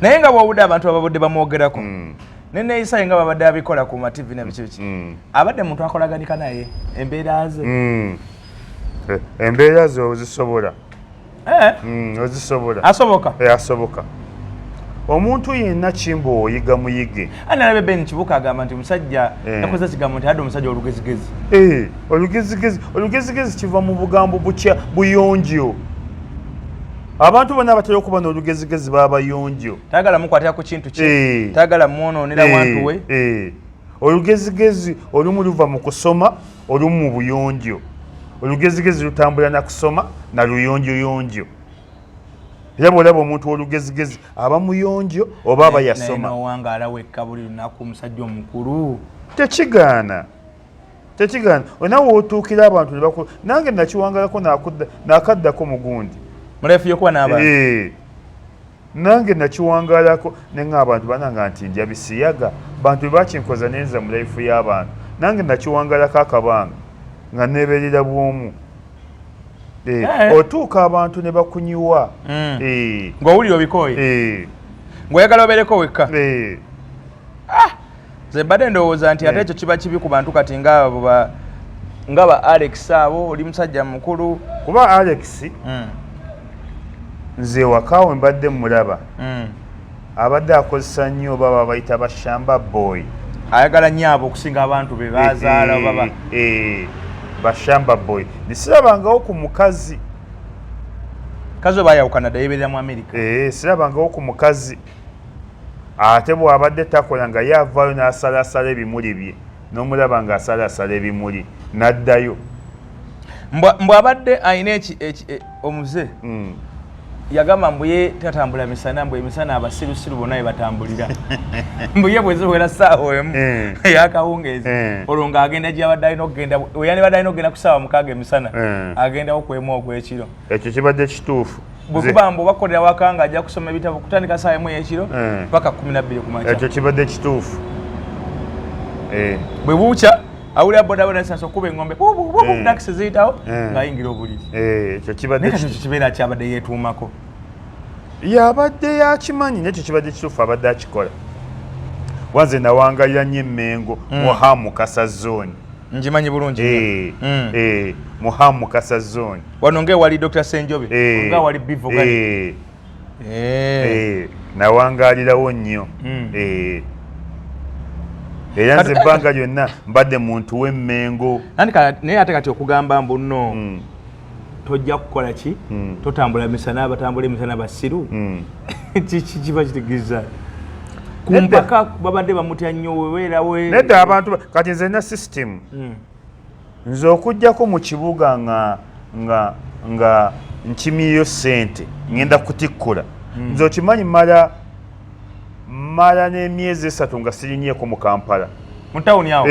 Naye nga bw'owulidde abantu ababudde bamwogerako. Ne neeyisa nga babadde abikola ku ma TV na biki biki. Abadde muntu akolaganika naye embeera ze. Embeera ze ozisobola. Ozisobola. Asoboka? Asoboka. Omuntu yenna Kimbowa oyiga muyige. Nalabye Ben Kibuuka agamba nti omusajja yakoze ekigambo nti adde omusajja olugezigezi. Olugezigezi kiva mu bugambo bukya buyonjo. Abantu bonna abatera okuba n'olugezigezi baba bayonjo. Tayagala mukwatira ku kintu kye. Tayagala mwonoonera wantu we. Olugezigezi olumu luva mu kusoma, olumu mu buyonjo. Olugezigezi lutambula na kusoma na luyonjoyonjo. Era bw'olaba omuntu olugezigezi aba muyonjo oba aba yasoma. Naye n'owangaala wekka buli lunaku omusajja omukulu. Tekigaana. Tekigaana. Olina w'otuukira abantu ne nange nakiwangalako n'akaddako mugundi. Muleefu y'okuba n'abantu. Nange nakiwangalako ne nga abantu bananga nti ndya bisiyaga. Bantu bwe bakinkoza ne nza mu life y'abantu. Nange nakiwangalako akabanga nga neebeerera bw'omu. Otuuka abantu ne bakunyiwa. Ng'owulira obikooye, ng'oyagala obeereko wekka. Nze mbadde ndowooza nti ate ekyo kiba kibi ku bantu kati ngaabo nga ba Alex abo, oli musajja mukulu. Kuba Alex nze wakawe mbadde mulaba abadde akozesa nnyo baba bayita bashamba boy. Ayagala nnyo abo okusinga abantu be bazaala baba. Bashamba boy. Nisirabangawo ku mukazi. Kazi bayawukana dda, yeeberera mu America. Sirabangawo ku mukazi. Ate bw'abadde takola nga ye avaayo n'asalasala ebimuli bye, n'omulaba ng'asalasala ebimuli n'addayo. Mbw abadde alina omuze. Yagamba mbu ye tatambula misana, mbu emisana abasirusiru bonna be batambulira. Mbu ye bwe ziwera ssaawa 1 ey'akawungeezi, olwo ng'agenda gy'abadde alina okugenda, we yandibadde alina okugenda ku ssaawa 6 emisana, agendawo ku 1 ogw'ekiro. Ekyo kibadde kituufu. Bwe kuba mbu bakolera waka ng'ajja kusoma ebitabo kutandika ssaawa 1 ey'ekiro paka 12 ku makya. Ekyo kibadde kituufu. Bwe bukya awulira bodaboda esansa okuba engombe takisi ziyitawo ng'ayingira obuliri. Ekyo kibadde naye kati kibeera kyabadde yeetuumako. Yabadde yakimanyi, nekyo kibadde kituufu, abadde akikola. Wanze nawangalira nnyo Emmengo mu Mukasa zone. Ngimanyi bulungi. Mu Mukasa zone. Wano ng'ewali Dr. Senjobe, nga wali Bivo gali. Nawangalirawo nnyo. Era nze ebbanga lyonna mbadde muntu w'Emmengo. Naye ate kati okugamba mbu nno tojja kukola ki, totambula misana, abatambula emisana basiru, kiba kitegeeza ku mpaka babadde bamutya nnyo webeerawe. Nedda, abantu kati nze na system nze okugjako mu kibuga nga nga nga nkimiyo ssente ngenda kutikkula. Nze okimanyi mala n'emyezi 3 nga sirinyeeko mu Kampala. Mu tawuni awo?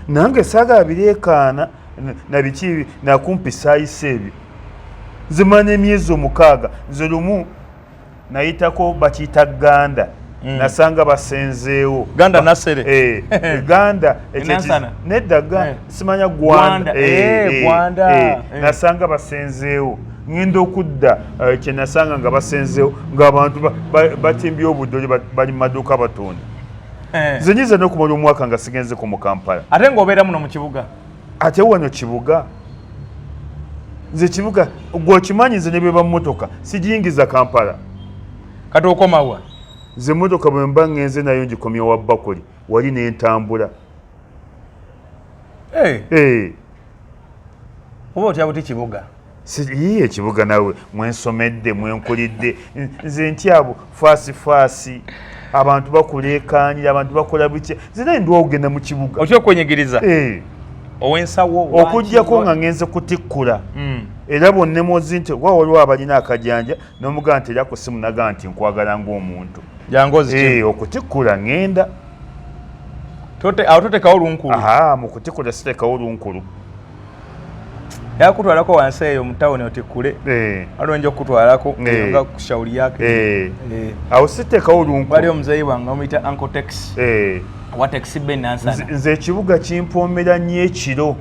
Nange saagala bireekaana na biki nakumpi saayisa ebyo. Nze mala n'emyezi 6. Nze lumu nayitako bakiyita Ganda. Nasanga basenzeewo. Ganda Nasere. Ganda nedda simanya Gwanda. Gwanda. Nasanga basenzeewo. Ngenda okudda kye nasanga nga basenzeewo ng'abantu batimbye obuddoli bali mu maduuka batunda. Nze nyinza n'okumala omwaka nga sigenzeko mu Kampala. Ate ng'obeera muno mu kibuga? Ate wano kibuga. Nze kibuga gwe okimanyi nze ne bweba mmotoka sigiyingiza Kampala. Kati okomawa? Nze mmotoka bwe mba ngenze nayo ngikomya wa Bakuli wali n'entambula. Oba otya buti kibuga? Yiye ekibuga nawe mwensomedde mwenkulidde. Nze ntyabo faasi faasi abantu bakuleekaanira, abantu bakola biki. Nze naye ndwawo okugenda mu kibuga. Otya okwenyigiriza? Ow'ensawo okuggyako nga ngenze kutikkula. Era bonna mozi nti wa waliwo abalina akajanja n'omugamba nti era ku ssimu naga nti nkwagala ng'omuntu. Jangu ozikye. Okutikkula ŋŋenda. Awo totekawo lunkulu. Aha, mu kutikkula siteekawo lunkulu. Yakutwalako wansi eyo mu tawuni otikkule. Waliwo nja okukutwalako nga ku shauri yake. Awo siteekawo lunkulu. Waliwo omuzeeyi wange bamuyita Uncle Tex. Wa Tex Ben Nansana. Nze ekibuga kimpoomera nnyo ekiro.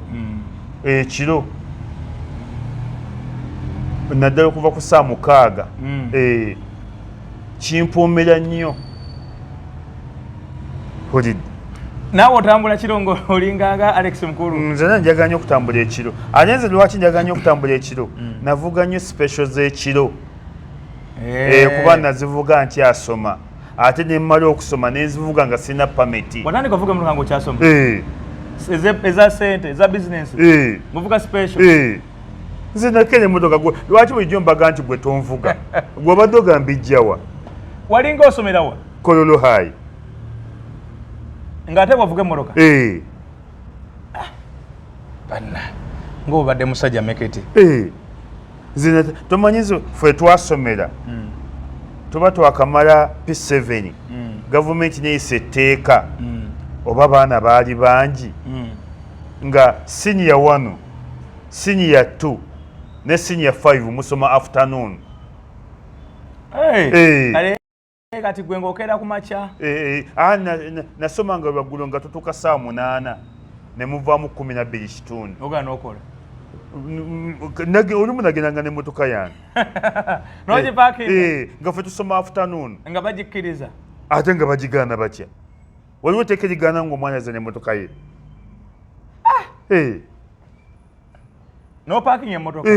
Ekiro. Naddala okuva ku ssaawa 6. Kimpoomera nnyo. Holid. Naawe otambula kiro ng'olinganga Alex Mukulu. Nze na njagala nnyo okutambula ekiro. Ate nze lwaki njagala nnyo okutambula ekiro? Navuga nnyo special z'ekiro. Kuba nazivuga nkyasoma. Ate ne mmala okusoma ne nzivuga nga sirina pameti. Watandika ovuga emmotoka ng'okyasoma? Eza ssente, eza bizinensi? Muvuga special? Nze nakera emmotoka gwe lwaki bulijjo mbaga nti gwe tonvuga? Gwe obadde ogamba ijja wa? Walinga osomera wa? Kololo High. Ng'ate bw'ovuga emmotoka? Banna, ng'obadde musajja mekete. Nze tomanyi nze ffe twasomera. Tuba twakamala P7. Gavumenti n'eyisa etteeka. Oba baana baali bangi. Nga senior 1, senior 2 ne senior 5 musoma afternoon. Kale kati gwe ng'okeera ku makya? Nasomanga lwaggulo nga tutuuka ssaawa 8 ne muvaamu 12 kitundu. Ogaana n'okola? Olumu nagendanga n'emmotoka yange. N'ogiparkinga? Nga ffe tusoma afternoon. Nga bagikkiriza? Ate nga bagigaana batya? Waliwo etteeka erigaana ng'omwana azze n'emmotoka ye. N'oparkinga emmotoka?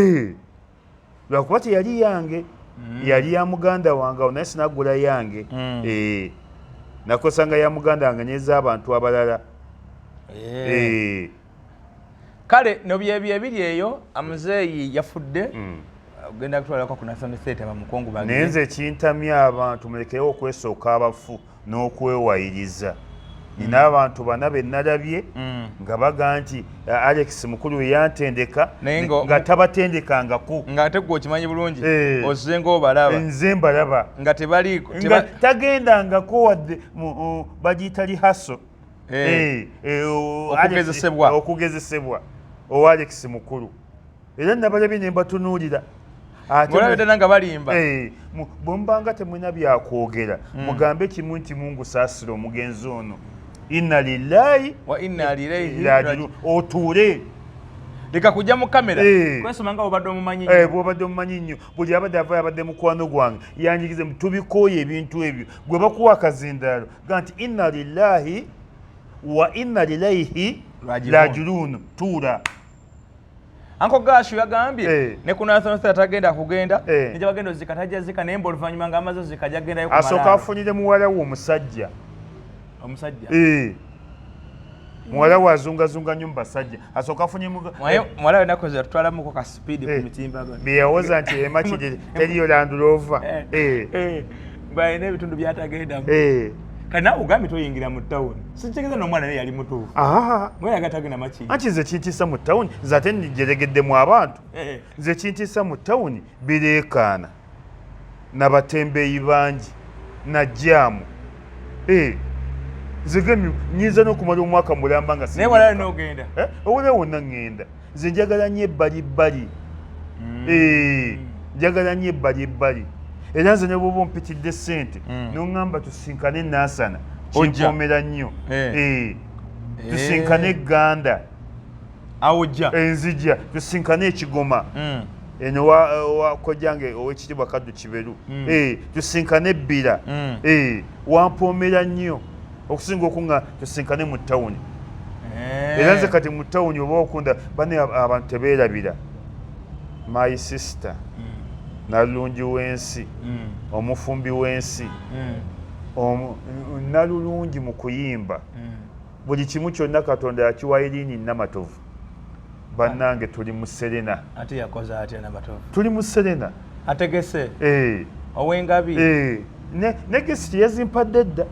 Lwakuba teyali yange, yali ya muganda wange awo, naye sinagula yange. Nakozesanga ya muganda wange n'ez'abantu abalala. Kale no byebyo ebiri eyo, amuzeeyi yafudde. Ogenda kutwalako ku National Theatre bamukungu bagende. Naye nze kintamya abantu, mulekewo okwesooka abafu n'okwewayiriza. Nina abantu bana be nalabye nga baga nti Alex Mukulu yantendeka, Naye nga tabatendekangako. Ng'ate gwe okimanyi bulungi, ozze ng'obalaba. Nze mbalaba. Nga tebaliiko, Nga tagendangako wadde bagiyita rehearsal. Okugezesebwa. Okugezesebwa owa Alex Mukulu. Era nabalabye ne mbatunuulira. Ate Ng'olabye ddala nga balimba. Bwe mubanga temulina byakwogera, mugambe kimu nti Mungu saasira omugenzi ono. Inna lillahi wa inna ilaihi rajiun. Otuule. Leka kujja mu kamera. Kwesoma nga bw'obadde omumanyi nnyo. Bw'obadde omumanyi nnyo. Buli abadde avaayo abadde mukwano gwange. Yanjigize mu tubikooye ebintu ebyo. Gwe bakuwa akazindaalo. Ga nti inna lillahi wa inna ilaihi Rajiun. rajiun. Tuula. Uncle Gashu yagambye ne ku National Theatre tagenda kugenda, ne gye bagenda ozika tajja zika, naye mbu oluvannyuma ng'amaze ozika ajja kugendayo ku Asooka malaalo. afunire muwala we omusajja. Omusajja? Muwala we azungazunga nnyo mu basajja. Asooka afunye Muwala we ennaku ezo yatutwalamuko ka speed ku mitimbagano. Bye yawoza nti emakiri teriyo Land Rover. Mbu alina ebitundu by'atagendamu. Kati naawe ogambye toyingira mu town. Sikitegeeza n'omwana naye yali mutuufu. Mwe yagala tagenda Makindye. Anti nze kintiisa mu town, nze ate njeregeddemu abantu. Nze kintiisa mu town bireekaana. N'abatembeeyi bangi, na jaamu. Nze gemye nnyinza n'okumala omwaka mulamba nga Naye walayo sinyiika. n'ogenda. Owulira wonna ŋŋenda. Nze njagala nnyo ebbalibbali. Njagala nnyo ebbalibbali. Era nze ne bw'oba ompitidde ssente, n'oŋŋamba tusinkane Nansana, Ojja. kinkoomera nnyo. Tusinkane Gganda. Awo ojja. Nzija. Tusinkane Ekigoma. Eno wa kojjange ow'ekitiibwa Kaddu Kiberu. Tusinkane Bbira. Wampoomera nnyo okusinga okuŋŋa tusinkane mu tawuni. Era nze kati mu tawuni oba okunda bane abantu tebeerabira. My sister, nalulungi w'ensi, omufumbi w'ensi, nalulungi mu kuyimba. Buli kimu kyonna Katonda yakiwa Irene Namatovu. Bannange tuli mu Serena. Ate yakoze atya Namatovu? Tuli mu Serena. Ategese. Ow'engabi. Ne guest yazimpadde dda.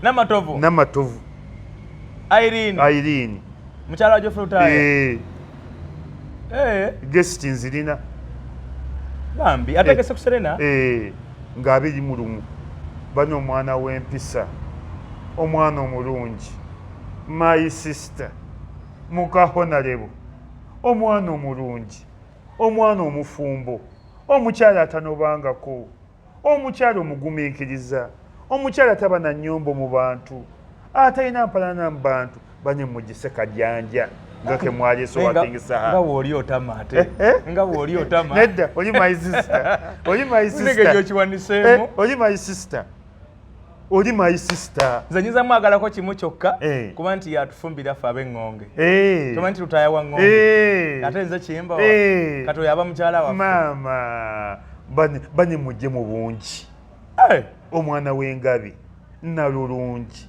Namatovu. Namatovu. Irene. Irene. Mukyala wa Geoffrey Lutaaya. Guest nzirina. Bambi, ategese ku Serena? Nga 21. Bano omwana w'empisa. Omwana omulungi. My sister. Muka Honorable. Omwana omulungi. Omwana omufumbo. Omukyala atanobangako. Omukyala omugumiikiriza. Omukyala taba na nnyombo mu bantu. Atalina mpalana mu bantu. Bane mugise kajanja. Nga ke mwaleese Naye wa King Saha. nga bw'oli otama ate. Nga bw'oli otama. Nedda, oli my sister. Oli my sister. Nenge gy'okiwaniseemu. Oli my sister. Oli my sister. Nze nyiza mwagalako kimu kyokka, kuba nti yatufumbira ffe ab'eŋŋonge. Tomanyi nti Lutaaya wa ŋŋonge? Ate nze Kimbowa. Kati oyo aba mukyala waffe. Maama, bane mujje mu bungi. Omwana w'engabi, nalulungi.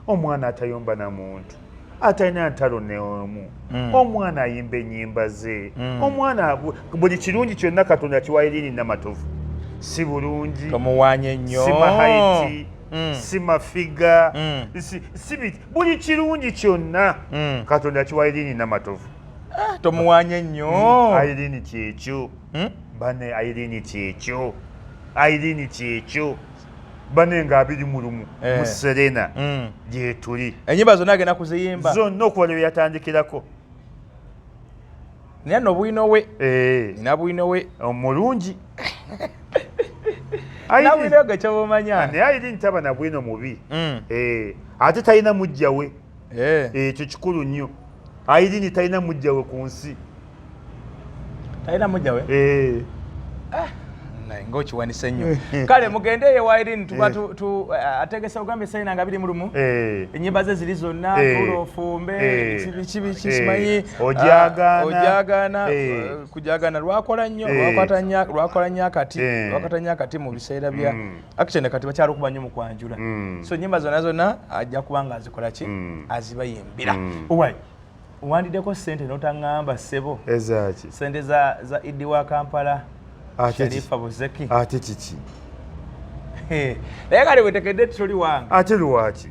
Omwana atayomba na muntu. Atalina ntalo n'omu. Omwana ayimba ennyimba ze. Omwana buli kirungi kyonna Katonda kiwa Irene Namatovu. Si bulungi. Tomuwaanye nnyo. Si mahaiti. Si mafiga. Si buli kirungi kyonna Katonda kiwa Irene Namatovu. Tomuwaanye nnyo. Irene kyekyo. Bane Irene kyekyo. Irene kyekyo. Bane nga 21 mu Serena gyetuli. Ennyimba zonna agenda kuziyimba. Zonna okuva lwe yatandikirako. Naye nno bwino we. Nina bwino we. Omulungi. Na bwino ge ky'obumanya. Naye Irene taba na bwino mubi. Ate talina mujja we. Ekyo kikulu nnyo. Irene talina mujja we ku nsi. Talina mujja we? Eh. Naye ng'okiwanise nnyo. Kale mugende eyo wa Irene, tuba ategese ogambye sayina nga 21. Ennyimba ze ziri zonna, tuula ofumbe, biki biki, simanyi, Ojagaana. Ojagaana, kujagaana lwakola nnyo, lwakola nnyo akati, lwakwata nnyo akati mu biseera bya actually kati bakyalukuba nnyo mu kwanjula. So ennyimba zonna zonna ajja kuba nga azikola ki? Azibayimbira. Owai, wandiddeko ssente n'otaŋŋamba, ssebo. Ezaaki? Ssente za Idi wa Kampala. Ate Sharifa Buzeki. Ate kiki? Naye kale wetekedde toli wange. Ate lwaki?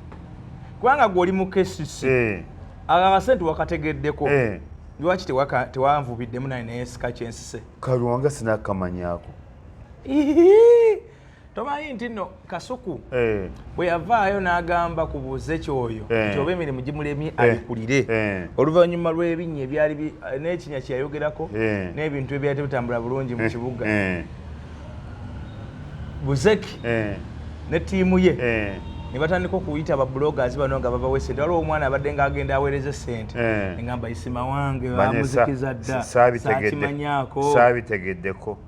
Kubanga gwe oli mu KCC. Ako akasente wakategeddeko. Lwaki tewanvubiddemu naye neyesika kyensise? Kalwanga sinakamanyako. Ihihi! Tomanyi nti nno Kasuku bwe yavaayo n'agamba ku Buzeki oyo nti oba emirimu gimulemye abikulire. Oluvannyuma lw'ebinnya ebyali n'ekinnya kye yayogerako n'ebintu ebyali tebitambula bulungi mu kibuga. Buzeki ne ttiimu ye ne batandika okuyita ba bloggers bano nga babawa essente. Waliwo omwana abadde ng'agenda aweereza essente. Engamba Isima wange Bane bamuzikiza dda. Saabitegedde. Saakimanyaako. Saabitegedeko.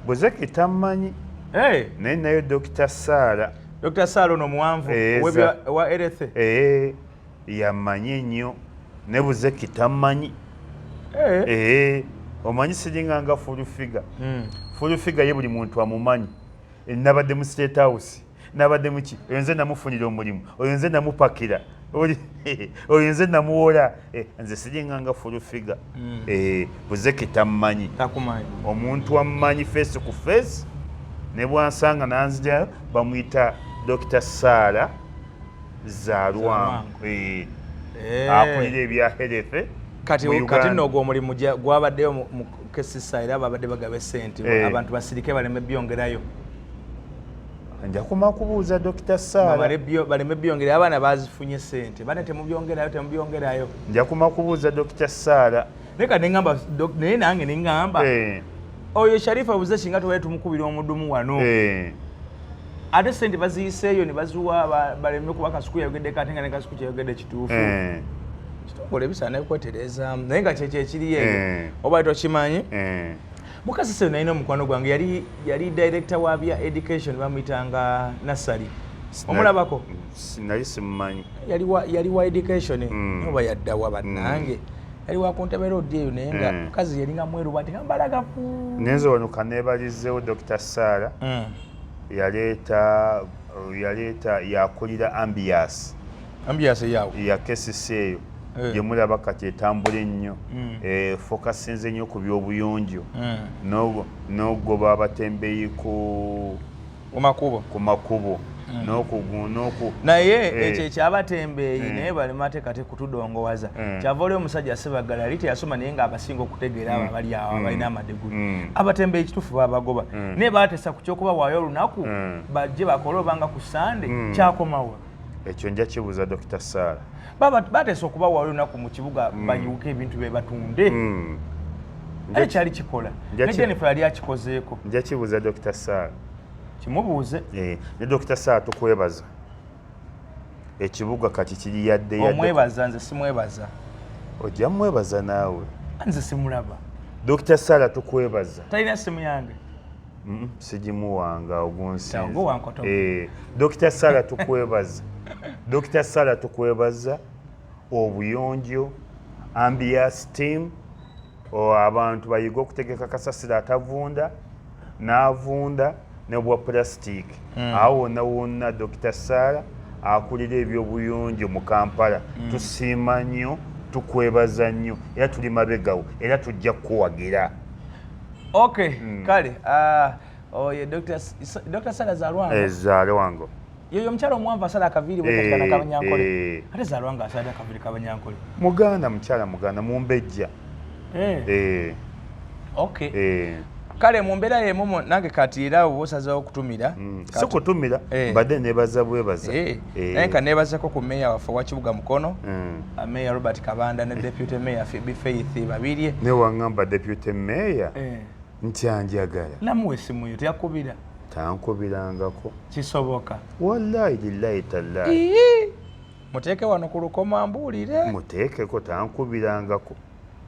Buzeki tammanyi. Naye nayo Dr. Sarah. Dr. Sarah ono muwanvu, owa Erethe. Yamanyi ennyo. Ne Buzeki tammanyi. Omanyi siringa nga full figure. Full figure ye buli muntu amumanyi. Nabadde mu State House. Nabadde mu ki? Oyo nze namufunira omulimu. Oyo nze namupakira. Oyo nze namuwola. Nze siringa nga full figure. Buzeki tammanyi. Takumanyi. Omuntu ammanyi face ku face, ne bwansanga nanzija bamuyita Dr. Sarah Zalwango. Zalwango. Akulira ebya health mu Kati Uganda. nno ogwo omulimu gwabaddeyo mu KCC era babadde bagaba essente, abantu basirike baleme byongerayo. Nja kuma kubuuza Dr. Sarah. Baleme byongerayo, abaana bazifunye ssente. Bane temubyongerayo, temubyongerayo. Nja kuma kubuuza Dr. Sarah. Naye kati ne ŋŋamba, naye nange ne ŋŋamba, oyo Sharifa Buzeki nga tubadde tumukubira omudumu wano. Ate ssente baziyiseeyo ne baziwa baleme kuba Kasuku yayogeddeko ate nga ne Kasuku kyeyogedde kituufu. Kitongole bisaana kwetereezaamu naye nga kyekyo ekiriyo eyo. Oba tokimanyi? Mukasi sebo nalina omukwano gwange yali director wa bya education bamuyitanga Nassali. Omulabako? Nali simumanyi. Yali wa education. Oba yaddawa bannange. Yali wa ku Ntebe Road eyo naye nga mukazi yalinga mweru bw'ati nga mbalagavu. Nenze wano kaneebalizeewo Dr. Sarah. Yaleeta yakulira ambiance. Ambiance yawo. Ya KCC eyo. Gye mulaba kati etambula ennyo. Focusinze nnyo ku by'obuyonjo. N'ogoba abatembeeyi Ku makubo. ku makubo. N'oku Naye ekyo ekyabatembeeyi, naye balema ate kati kutudongowaza. Kyava oli omusajja Ssebaggala yali teyasoma naye ng'abasinga okutegeera abo abali awo abalina amadiguli. Abatembeeyi kituufu babagoba. Naye baatesa ku ky'okubawaayo olunaku, bajje bakole obanga ku Sande, kyakomawo. Ekyo nja kibuuza Dr. Sarah. Bateesa okubawaayo olunaku mu kibuga bayiwuke ebintu bye batunde. Naye kyali kikola. Ne Jennifer yali akikozeeko. Nja kibuuza Dr. Sarah. Kimubuuze. Ne Dr. Sarah tukwebaza. Ekibuga kati kiri yadde yadde. Omwebaza, nze simwebaza. Ojja mwebaza naawe. Nze simulaba. Dr. Sarah tukwebaza. Talina simu yange. Sigimuwanga ogunsinze. Ogwo wankoto. Dr. Sarah tukwebaza. Dr. Sarah tukwebaza obuyonjo, ambiance team, abantu bayiga okutegeka kasasiro atavunda n'avunda ne bwa plastic. Awo wonna wonna Dr. Sarah akulira ebyobuyonjo mu Kampala. Tusiima nnyo, tukwebaza nnyo, era tuli mabegawo, era tujja kukuwagira. Okay, kale, oyo Dr. Sarah Zalwango. Zalwango. Yoyo omukyala omuwanvu asala akaviiri bwe kati kana Kabanyankole. Ate Zalwango asala akaviiri Kabanyankole. Muganda, mukyala muganda, mumbejja. Okay. Kale mu mbeera y'emu nange kati era oba osazeewo okutumira. Si kutumira, mbadde neebaza bwebaza. Naye ka neebazeko ku meeya waffe owa Kibuga Mukono, Meeya Robert Kabanda ne Deputy Mayor Phoebe Faith Babirye. Ne wangamba Deputy Mayor nti anjagala. Namuwa essimu yo teyakubira. Tankubirangako. Kisoboka. Wallahi lillahi tallahi. Ii! Muteeke wano ku lukoma mbuulire. Muteekeko tankubirangako.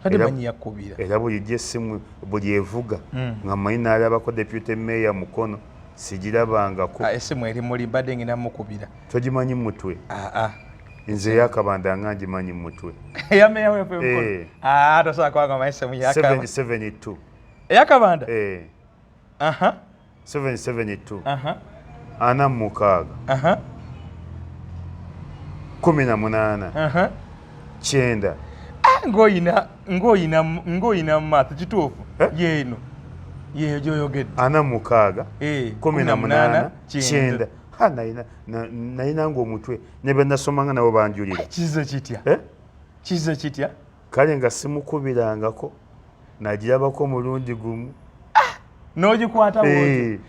Kati manyi yakubira. Era bulijjo essimu buli evuga nga mmanyi n'alabako deputy mayor Mukono, sigirabangako. Essimu eri muli, mbadde ngenda mukubira. Togimanyi mutwe? Nze eyakabanda nga ngimanyi mutwe. Eya meya wefe Mukono? Tosobola kubanga omanyi essimu yakabanda. 772. Eyakabanda? 772. 46. 18. 9. Ng'oyina math kituufu. Yeeno. Yeeyo gy'oyogedde. 46. 18. 9. Ha, nalina ng'omutwe ne be nasomanga nabo banjulira. Kize kitya? Kize kitya? Kale nga simukubirangako, nagirabako omulundi gumu. N'ogikwata bw'otyo.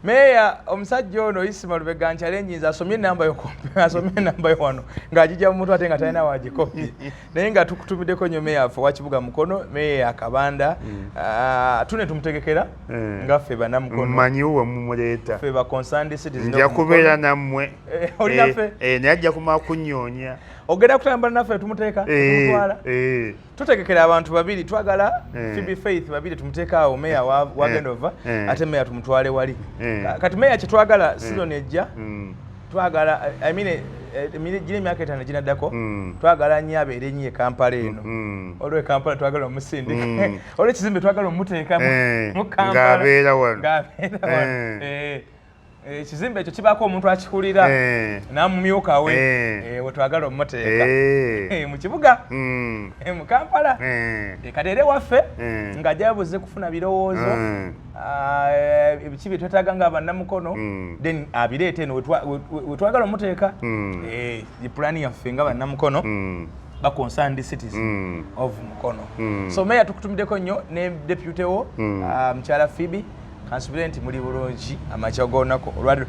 Meeya omusajja ono Isma Lubega nchallenges, asomye enamba yo, asomye enamba yo wano ng'agijja mu mutwe ate nga talina wagikopye. Naye nga tukutumiddeko nnyo meeya waffe owa Kibuga Mukono, meeya Kabanda. Tune tumutegekera nga ffe bannamukono. Mmanyi we mumuleeta. Ffe ba concerned citizens. Nja kubeera nammwe. Oli naffe? Naye ajja kumala kunnyoonya. Ogenda kutambula naffe tumuteeka, tumutwala. Tutegekera abantu babiri, twagala Phoebe Faith babiri tumuteeka awo meeya wagenda ova, ate meeya tumutwale wali. Kati meeya kye twagala season ejja, twagala, I mean, gino emyaka 5 ginaddako, twagala nnyo abeere nnyo e Kampala eno. Olwo e Kampala twagala omusindika. Olwo ekizimbe twagala omuteeka mu Kampala. Ng'abeera wano. Ng'abeera wano. Ekizimbe ekyo kibaako omuntu akikulira n'amumyuka we, we twagala omuteeka. Mu kibuga, mu Kampala. Kati era ewaffe ng'ajja buze kufuna birowoozo, ebiki bye twetaaga nga bannamukono, then abireete eno we twagala omuteeka. Ye pulaani yaffe nga bannamukono, ba concerned citizen of Mukono. So meya tukutumiddeko nnyo ne deputy wo, mukyala Phoebe. Kansubire nti muli bulungi amakya g'olunaku olwaleero.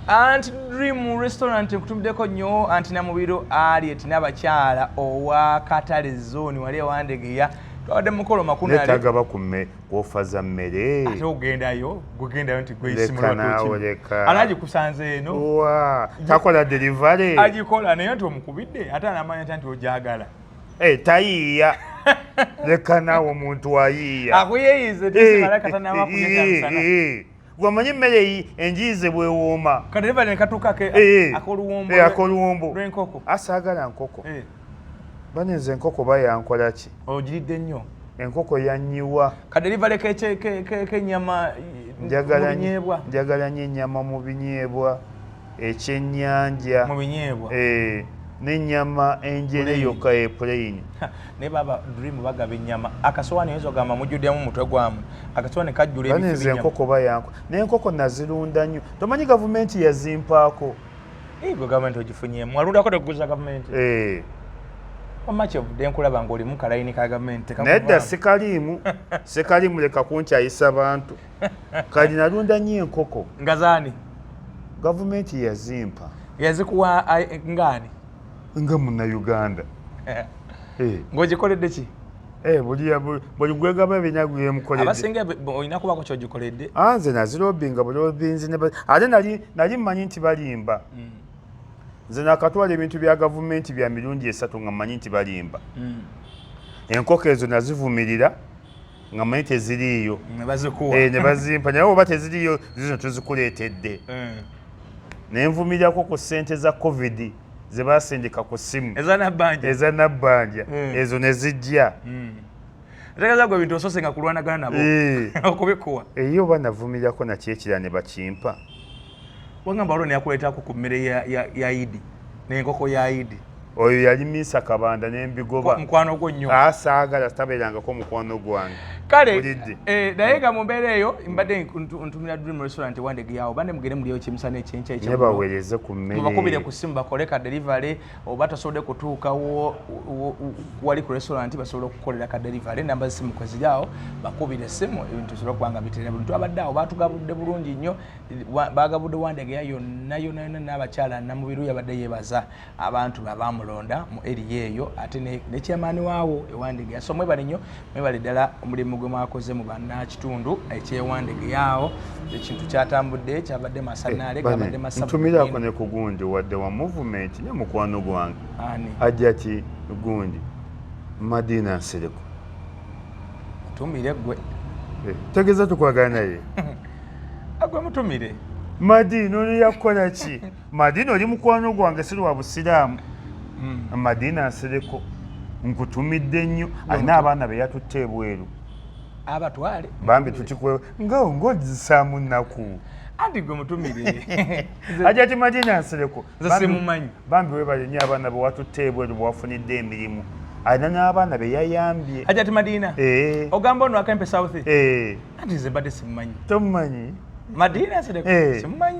Anti Dream Restaurant nkutumiddeko nnyo, anti Namubiro Aliet n'abakyala owa Katale Zone wali ewandegeya. Twabadde mu mukolo makunale. Neetaaga bakumme ofa za mmere. Ate ogendayo, gwegendayo nti gwe Leka isimu naawe, lwatuuki. leka. Alhaji kusanze eno. Wa, takola delivery. Agikola naye nti omukubidde ate anamanya nti ogyagala. Tayiiya. Leka naawe omuntu ayiiya. Akuyeeyize, tisimala kata n'abakuyeeta misana. Gwe emmere enjiize bw'ewooma. Ka delivery ne katuuka ak'oluwombo. Ak'oluwombo. Lw'enkoko. Asaagala nkoko. Banenze enkoko bayankola ki? Ogiridde nnyo. Enkoko yannyiwa. Ka delivery k'ennyama mu binyeebwa. Njagala nnyo ennyama mu binyeebwa, ekyennyanja. Mu binyeebwa. N'ennyama enjere Plain. yokka e plain. Naye baba Dream bagaba ennyama. Akasowaani oyinza ogamba mujjuddemu mutwe gwamu. Akasowaani kajjula ebifi Banenze by'ennyama. enkoko bayanko. N'enkoko nazirunda nnyo. Tomanyi gavumenti yazimpaako. Gwe gavumenti ogifunyeemu. Walundako tekuguza gavumenti. Wamma kyovudde nkulaba ng'oli mu kalayini ka gavumenti, Naye dda tekakuvaamu. sikaliimu. Sikaliimu, leka kunkyayisa bantu. Kali nalunda nnyo enkoko. Nga zaani? Gavumenti yazimpa. Yazikuwa ngaani? Nga munnayuganda. Ng'ogikoledde ki? Buli gwegaba ebinyago byemukoledde. Abasinga olina kubako ky'ogikoledde. Nze nazirobinga bulobinzi ne ate nali mmanyi nti balimba. Nze nakatwala ebintu bya gavumenti bya mirundi 3 nga mmanyi nti balimba. Enkoko ezo nazivumirira nga mmanyi teziriiyo. Ne bazikuwa. Ne bazimpa. Naye oba teziriiyo, zizo tuzikuleetedde. Ne nvumirirako ku ssente za COVID ze baasindika ku ssimu. Eza Nabbanja. Eza Nabbanja. Ezo ne zijja. Ntegeeza gwe ebintu osoose nga kulwanagana nabo. Okubikuwa. Eyo oba navumirirako nakyo ekirala ne bakimpa. Wangamba waliwo neyakuleetako ku mmere ya Idi, n'enkoko ya Idi. Oyo yali Minsa Kabanda ne mbigoba. Mukwano gwo nnyo. Saagala, tabeerangako mukwano gwange. Kale, Bulidde. Naye nga mu mbeera eyo, mbadde ntumira Dream Restaurant wandege yawo. Bande mugende mulyeyo ekimisana ekyenkya ekya Ne bulo. baweereze ku mmere. Mubakubire ku ssimu bakole ka delivery, oba tosobodde kutuuka wali ku restaurant basobola okukolera ka delivery. Namba z'essimu kwe ziri awo, bakubire essimu, ebintu bisobole okuba nga biterera bulungi. Twabadde awo, baatugabudde bulungi nnyo. Bagabudde Wandegeya yonna, yonna, yonna, n'abakyala Namubiru yabadde yeebaza abantu be abaamulonda mu area eyo, ate ne chairman waawo e Wandegeya. So mwebale nnyo, mwebale ddala omulimu gwe mwakoze mu bannakitundu eky'ewandegeya awo. Ekintu kyatambudde, kyabadde masannaale, gabadde masavu. Ntumirako ne ku gundi wadde wa movement ne mukwano gwange. Ani? Ajja ki gundi? Madina Nsereko. Mutumire gwe. Tegeeza tukwagala naye. Agwe mutumire. Madina ono yakukola ki? Madina oli mukwano gwange si lwa busiraamu. Madina Nsereko nkutumidde nnyo, alina abaana be yatutte ebweru. Abatwale. Bambi tutikwe nga ng'ozisaamu nnaku. Anti gwe mutumire. Hajati Madina Nsereko. Nze simumanyi. Bambi webale nnyo abaana be watutte ebweru bwe wafunidde emirimu. Alina n'abaana be yayambye. Hajati Madina. Ogamba ono Akempe South. Anti nze mbadde simumanyi. Tomumanyi? Madina Nsereko simumanyi.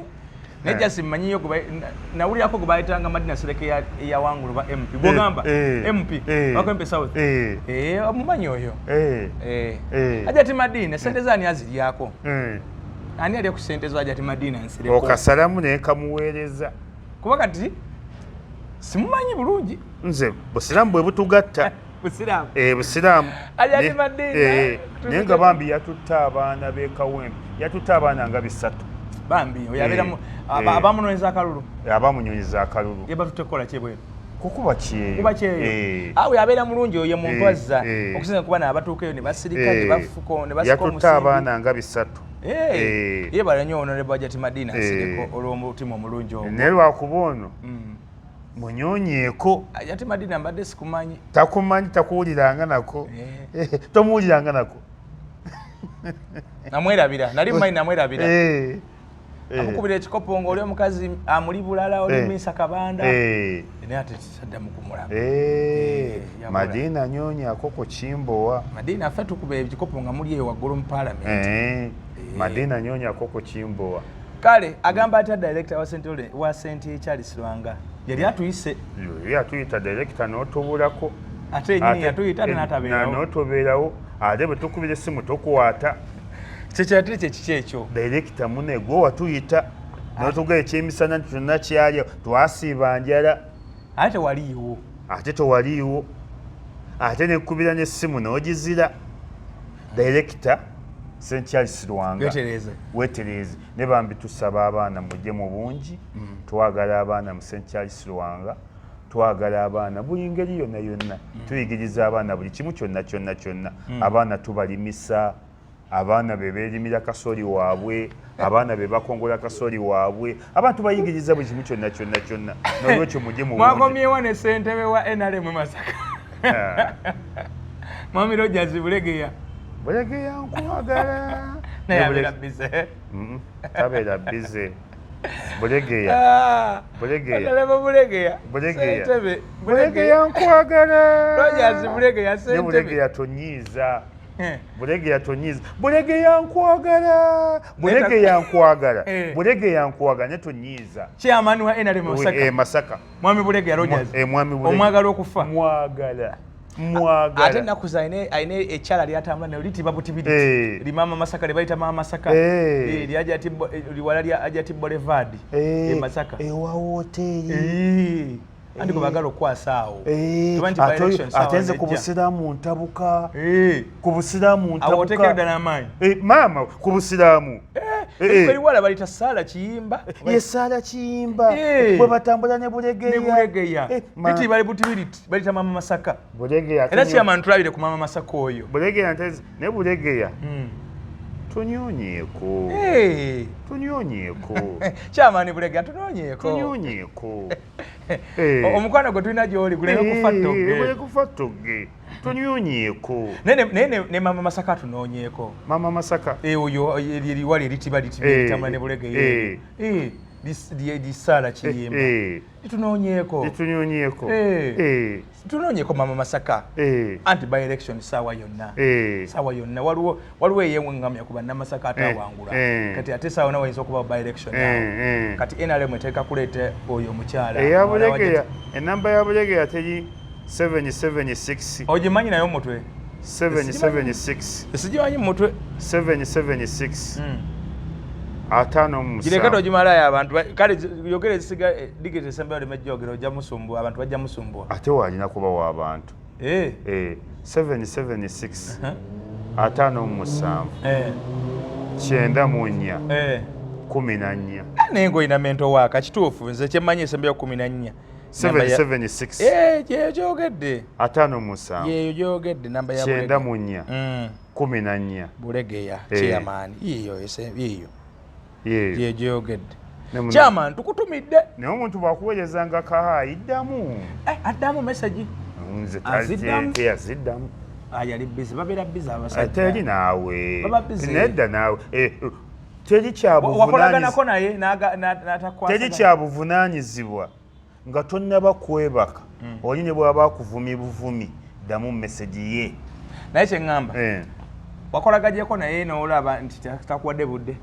Naye simumanyiyo nawulirako gwe bayitanga Madina Nsereko eyawangula oba MP. Gw'ogamba MP Akempe South. Omumanyi oyo. Hajati Madina sente ze ani aziryako? Ani alya ku sente zo Hajati Madina Nsereko? Okasalamu naye kamuweereza. Kuba kati simumanyi bulungi. Nze busiraamu bwe butugatta. Busiraamu. Busiraamu. Hajati Madina. Naye nga bambi yatutte abaana b'e Kawempe. Yatutte abaana nga 3. Bambi oyo abeera abamunoonyeza akalulu. Abamunoonyeza akalulu. Ye batutte kukola ki ebweru? Kukuba kyeyo. Kuba kyeyo. Awo abeera mulungi oyo muntu azza. Okusinza kuba n'abatuuka eyo ne basirika ne bafuka ne basika omusimbi. Yatutte abaana nga 3. Ye bala nnyo Honorable Hajati Madina Nsereko olw'omutima omulungi ogwo. Naye lwakuba ono munyonyeeko. Hajati Madina mbadde sikumanyi. Takumanyi, takuwuliranga nako. Tomuwuliranga nako. Namwerabira, nali mmanyi namwerabira. Amukubira ekikopo ng'oli omukazi amuli bulala oli Minsa Kabanda. Naye ate saddamu kumulaba. Madina nyoonyako ku Kimbowa. Madina ffe tukuba ekikopo nga muli eyo waggulu mu Parliament. Madina nyoonyako ku Kimbowa. Kale agamba atya director wa St. Charles Lwanga? Yali atuyise. Yali atuyita director n'otubulako. Ate yennyini yatuyita ate n'atabeerawo. N'otobeerawo. Ate bwe tukubira essimu tokwata. Kyekyatire kye kiki ekyo? Director munne gwe watuyita. N'otuga ekyemisana nti kyonna kyalya twasiiba njala. Ate tewaliiwo. Ate tewaliiwo. Ate nekubira n'essimu n'ogizira. Director St. Charles Lwanga. Weetereeze. Weetereeze. Ne bambi tusaba abaana mujje mu bungi. Twagala abaana mu St. Charles Lwanga. Twagala abaana buli ngeri yonna yonna. Tuyigiriza abaana buli kimu kyonna kyonna kyonna. Abaana tubalimisa. Abaana be beerimira kasooli waabwe, abaana be bakongola kasooli waabwe, abantu bayigiriza buli kimu kyonna kyonna kyonna. N'olwekyo mujje mu bungi. Mwakomyewo ne ssentebe wa NRM Masaka. Mwami Rogers Bulegeya. Bulegeya nkwagala. Naye abeera busy. Tabeera busy. Bulegeya. Bulegeya. Honorable Bulegeya. Bulegeya. Ssentebe. Bulegeya nkwagala. Rogers Bulegeya ssentebe. Ne Bulegeya tonyiiza. Bulegeya tonyiiza. Bulegeya nkwagala. Bulegeya nkwagala. Bulegeya nkwagala ne tonyiiza. Chairman wa NRM Masaka. Masaka. Mwami Bulegeya Rogers. Mwami Bulegeya. Omwagala okufa. Mwagala. Mwagala. Ate ennaku ze alina ekyala lyatambula nayo litiba butibiri. Limama Masaka lye bayita Mama Masaka. Liwala lya Hajati Boulevard e Masaka. Ewa woteeri. Andi gwe baagala okukwasa awo. Ate nze ku busiraamu ntabuka. Ku busiraamu ntabuka. Awo oteekera ddala amaanyi. Maama ku busiraamu. Eriwala balita Saala Kiyimba. Ye Saala Kiyimba. Bwe batambula ne Bulegeya. Ne Bulegeya. Litiba butibiri balita Mama Masaka. Bulegeya. Era chairman tulabire ku Mama Masaka oyo. Bulegeya ne Bulegeya. Tunyonyeeko. Tunyonyeeko. Chairman Bulegeya tunyonyeeko. Tunyonyeeko. Omukwano gwe tulina gy'oli guleme kufa ttogge. Guleme kufa ttogge. Tunyonyeeko. Naye ne Mama Masaka tunoonyeeko. Mama Masaka. Oyo eriwala eritiba litiba eritambula ne Bulegeya. Lisaala Kiyimba. Litunoonyeeko. Litunoonyeeko. Tunoonyeeko Mama Masaka. Anti by election ssaawa yonna. Ssaawa yonna waliwo eyeeŋŋamya ku bannamasaka atawangula. Kati ate ssaawa yonna wayinza okuba by election awo. Kati NRM eteeka kuleeta oyo omukyala. Eya Bulegeya, ennamba ya Bulegeya teri 776. Ogimanyi nayo omutwe? 776. Sigimanyi mu mutwe. 776. 57. Gireka togimalayo abantu. Kale yogera ezisiga digiti esembayo oleme gyogera ojja musumbuwa, abantu bajja musumbuwa. Ate waalina kuba w'abantu. 776. 57. 94. 14. Naye ng'olina mento waaka kituufu nze kye mmanyi esembayo 14. 776. Yeyo gyogedde. 57. Yeyo gyogedde namba ya Bulegeya. 94. 14. Bulegeya. Eh. Chairman yiyo yiyo. Yeeyo. Gyeyogedde. Ne Chairman, tukutumidde. Naye omuntu bw'akuweerezanga kahayi, ddamu. Eh, addamu message. Nze Aziddamu? Teyaziddamu. Ah, yali busy, babeera busy abasajja. Teri naawe. Baba busy. Nedda naawe. Eh, teri Wakolaganako naye n'atakwasaganya? Teri kyabuvunaanyizibwa nga tonnaba kwebaka. Oli ne bw'aba akuvumye buvumi, ddamu message ye. Naye kyeŋŋamba, Eh. wakolaganyeko naye n'olaba nti takuwadde budde,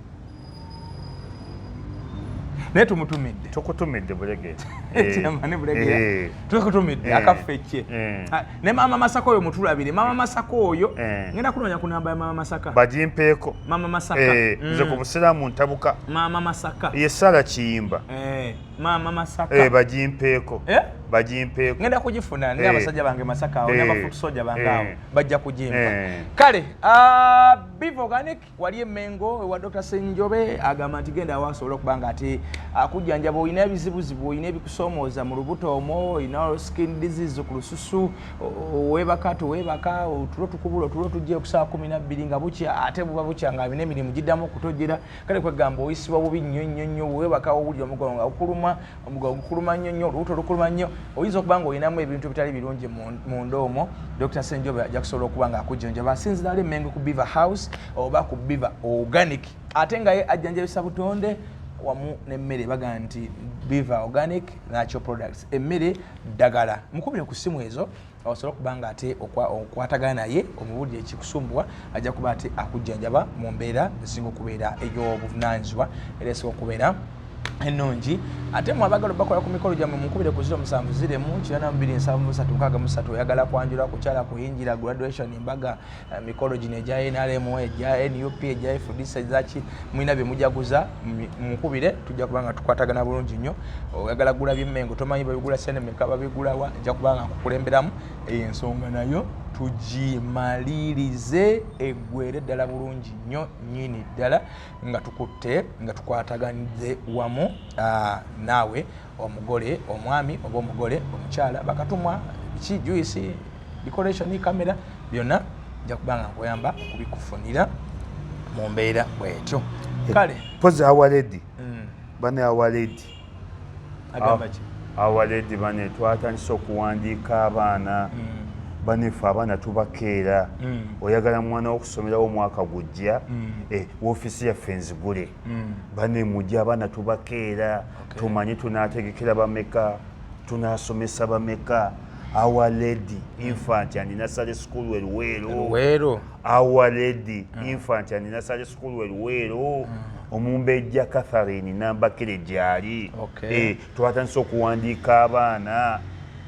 naye tumutumidde. Tukutumidde, Bulegeya. Chairman Bulegeya, tukutumidde. Akaffe kye. Ah, ne Maama Masaka oyo mutulabire. Maama Masaka oyo, ngenda kunoonya ku namba ya Maama Masaka. Bagimpeeko. Maama Masaka. Eh, nze ku busiraamu ntabuka. Maama Masaka. Ye Sara Kiyimba. Eh, Maama Masaka. Eh, bagimpeeko. Eh? Bagimpeeko. Ngenda kugifuna ne abasajja bange Masaka awo, n'abafutusoja bange awo, bajja kugimpa. Kale, ah, Biva Organic wali emengo ewa Dr Senjobe, agamba nti genda awo asobole okuba nga ate akujjanjaba. Olina ebizibuzibu, olina ebikusoomooza mu lubuto omwo, olina skin disease ku lususu, weebaka toweebaka, otulo tukubula, otulo tujja okusaa 12 nga bukya, ate buba bukya nga bina emirimu giddamu okutojera. Kale kwegamba oyisibwa bubi nnyo nnyo nnyo, weebaka owulira omugongo nga gukuluma, omugongo gukuluma nnyo nnyo, olubuto lukuluma nnyo, oyinza okuba nga olinamu ebintu ebitali birungi munda omwo. Dr Senjobe ajja kusobola okuba nga akujjanjaba. Asinzira ali Emmengo ku Beaver House oba ku Beaver Organic, ate nga ye ajjanjabisa butonde wamu n'emmere. Baga nti Beaver Organic Natural Products, emmere ddagala. Mukubire ku ssimu ezo osobola okuba nga ate okwatagana naye, omubuulire ekikusumbuwa, ajja kuba ate akujjanjaba mu mbeera esinga okubeera ey'obuvunaanyizibwa era esinga okubeera ennungi. Ate mwe abagala bakola ku mikolo gyammwe, mukubire ku 070 82 73 63. Oyagala kwanjula, kukyala, kuyingira, graduation, embaga, mikolo gino egya NRM, egya NUP, egya FDC, ezaki, mulina bye mujaguza, mukubire, tujja kuba nga tukwatagana bulungi nnyo. Oyagala gula byemmengo, tomanyi babigula sente meka, babigulawa, nja kuba nga nkukulemberamu. Eyo ensonga nayo tugimalirize eggwere ddala bulungi nnyo nnyini ddala, nga tukutte, nga tukwataganidde wamu, naawe omugole omwami oba omugole omukyala, bakatumwa ki, juice, decoration, camera, byonna nja kuba nga nkuyamba okubikufunira mu mbeera bwetyo. Kale. Pozi Our Lady. Bane, Our Lady. Agamba ki? Our Lady, bane, twatandise okuwandiika abaana. Banefe abaana tubakeera. Oyagala mwana wokusomerawo omwaka gujja, eh, woofiisi yaffe nzigule. Bane, mujja, abaana tubakeera. Tumanye tunategekera bameka, tunasomesa bameka. Our Lady Infant and Nursery School eruweero. Luweero. Our Lady Infant and Nursery School eruweero, Omumbejja Catherine Nambakire gyali. Eh, twatandise okuwandiika abaana,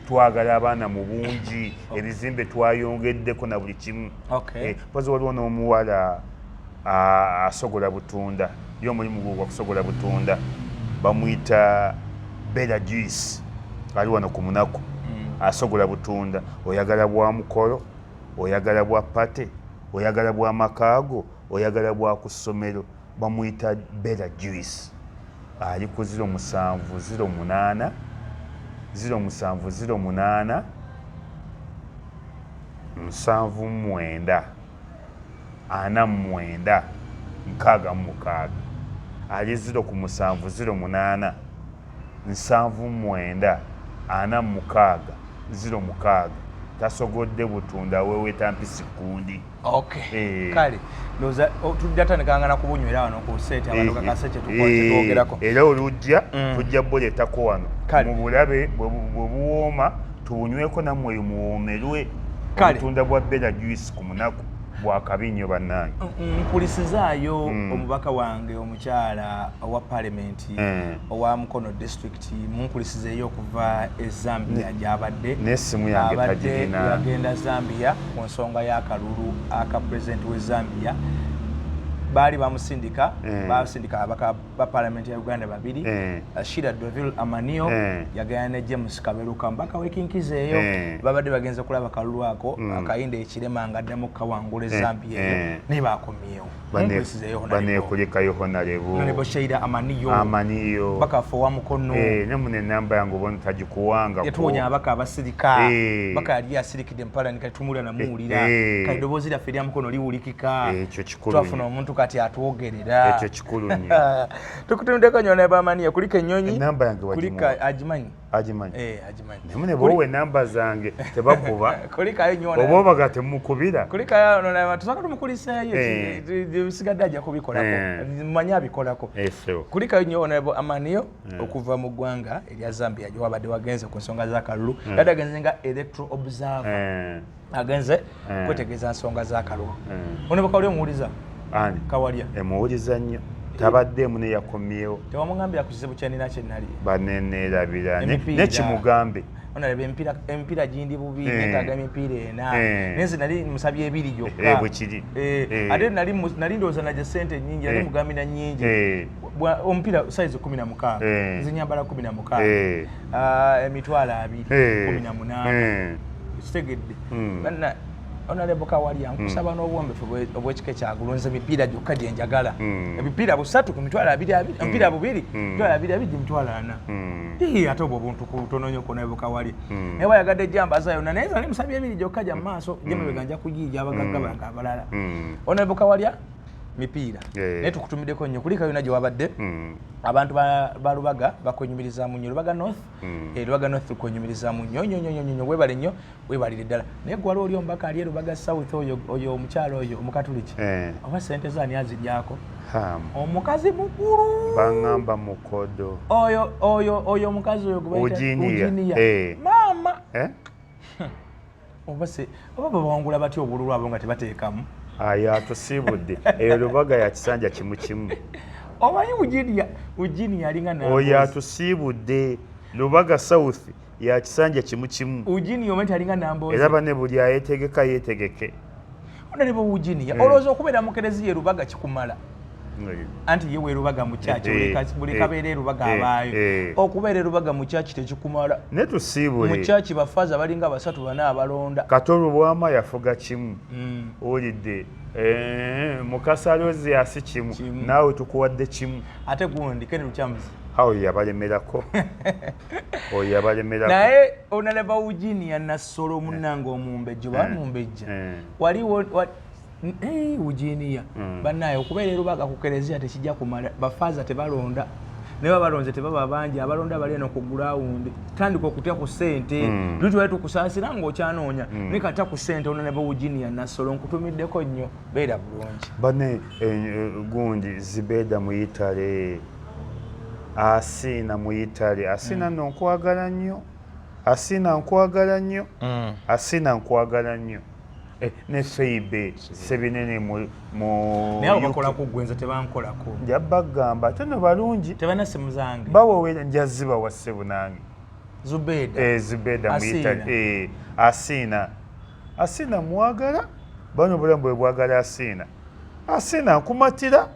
twagala abaana mu bungi, ebizimbe twayongeddeko na buli kimu. Eh, mpozi waliwo n'omuwala asogola butunda, ye omulimu gwe gwa kusogola butunda, bamuyita Bella Juice, ali wano ku munaku. Asogola butunda. Oyagala bwa mukolo, oyagala bwa party, oyagala bwa makaago, oyagala bwa ku ssomero, bamuyita Bella Juice, ali ku 0708 0708 79 49 66. Ali 0 ku 7 08 79 46 06. Tasogodde butunda, weeweta mpisi kundi. Okay. Eh. Kale ndowooza tujja tandikanga na kubunywera wano ku seeti, abantu kakase kyetwogerako. Era olujja tujja buleetako wano. Kale. Mu bulabe bwe buwooma, tubunyweko nammwe muwoomerwe. Kale. Obutunda bwa Bella Juice ku munaku bwakabi nnyo, bannange. Nkulisizaayo omubaka wange omukyala owa palamenti owa Mukono District, munkulisizeeyo okuva e Zambia gyabadde. N'essimu yange Abadde tagirina. yagenda Zambia ku nsonga y'akalulu aka pulezidenti w'e Zambia. Baali bamusindika, basindika ababaka ba Parliament ya Uganda babiri, Sheila Dovil Amanio yagenda ne James Kaberuka, mbaka w'ekinkiza eyo. Babadde bagenze kulaba kalulu ako akayinda ekirema nga addamu kawangula Zambia eyo, naye bakomyewo. Banekulikayo Honorable. Honorable Sheila Amaniyo. Amaniyo. Baka wa Mukono. Ne mune namba yange obona tagikuwanga. Yatuwonya abaka abasirika. Baka yali asirikidde mpala kati tumulira namuwulira. Kati eddoboozi lyaffe erya Mukono liwulikika. Ekyo kikulu. Twafuna omuntu kati atwogerera. Ekyo kikulu nnyo. Tukutumiddeko nnyo ne Bamaniyo, kuliko ennyonyi. Enamba yange wagimuwa. Agimanyi. Agimanyi. Agimanyi. Naye bwowe enamba zange tebakuba. Kulikayo nnyo. Oba obaga temukubira. Kulikayo no tusaka tumukuliseeyo. Bisigadde ajja kubikolako. Mmanyi abikolako. Kulikayo nnyo Honorable Amaniyo okuva mu ggwanga erya Zambia gye wabadde wagenze ku nsonga z'akalulu. Yadde agenze nga electoral observer. Agenze kwetegeeza nsonga z'akalulu. Honorable Kawalya omuwuliza? Ani? Kawalya. Emuwuliza nnyo. Tabaddeemu ne yakomyewo. Tewamugambira ku kizibu kye nnina kye nali. Baneneerabira. Nekimugambe. Honorable, emipiira gindi bubi, neetaaga emipiira ena. Naye nze nali musabye ebiri gyokka. Bwe kiri. Ate nali ndowooza nagye ssente nnyingi, nali mugambira nnyingi. Omupiira size 16. Nze nyambala 16. 20,000, 18. Kitegedde. Banna Honorable Kawalya nkusaba n'obwombefu obw'ekika ekyagulu, nze emipiira gyokka gye njagala. Emipiira busatu ku 20,000, emipiira bubiri, 20,000, 40,000. Ate obwo obuntu kutono nnyo ku Honorable Kawalya. Naye wayagadde jambaza yonna, naye nze musabye ebiri gyokka gya maaso, gyemabega nja kugiija abagagga bange abalala. Honorable Kawalya mipiira. Naye tukutumiddeko nnyo, kulika yonna gye wabadde. Abantu ba Lubaga bakwenyumirizaamu nnyo. Lubaga North, Lubaga North tukwenyumirizaamu nnyo nnyo nnyo nnyo, weebale nnyo, weebalire ddala. Naye gwe waliwo oli omubaka ali e Lubaga South, oyo omukyala oyo omukatuliki, oba ssente ze ani aziryako? Omukazi mukulu. Baŋŋamba mukodo. Oyo omukazi oyo gwe bayita Eugenia. Eugenia. Maama. Oba babawangula batya obululu abo nga tebateekamu? Ayo atusiibudde. Eyo Lubaga ya kisanja kimu kimu. Omanyi Eugenia alinga Nambooze. Oyo atusiibudde. Lubaga South ya kisanja kimu kimu. Eugenia omanyi alinga Nambooze. Era banne buli ayeetegeka yeetegeke. Honorable Eugenia, olowooza okubeera mu kereziya e Lubaga kikumala? Anti ye weerubaga mu church, buli kabeera erubaga abaayo. Okubeera erubaga mu church tekikumala. Ne tusiibule. Mu church bafaaza balinga basatu bana abalonda. Kato Lubwama yafuga kimu. Owulidde. Mukasa Rose asi kimu. Naawe tukuwadde kimu. Ate gundi Ken Lukyamuzi. Oyo yabalemerako. Oyo yabalemerako. Naye Honorable Eugenia Nassolo munnange omumbejja oba mumbejja. Waliwo Eugenia bannaye okubeera erubaga ku kereziya tekijja kumala, bafaaza tebalonda. Naye babalonze tebaba bangi, abalonda bali eno ku ground. Tandika okutya ku ssente. Luli twali tukusaasira ng'okyanoonya. Naye kata ku ssente Honorable Eugenia Nassolo nkutumiddeko nnyo, beera bulungi. Bane gundi Zibeda muyitale. Asiina muyitale. Asiina nno nkwagala nnyo. Asiina nkwagala nnyo. Asiina nkwagala nnyo. Ne Feibe Sebinene mu naye abo bakola ku ggwe, nze tebankolako. Nja bagamba ate no balungi. Tebalina ssimu zange. Bawowera nja zibawa ssebo nange. Zubeda. Zubeda muyitale. Asiina. Asiina mwagala. Bano obulamu bwe bwagala Asiina. Asiina nkumatira.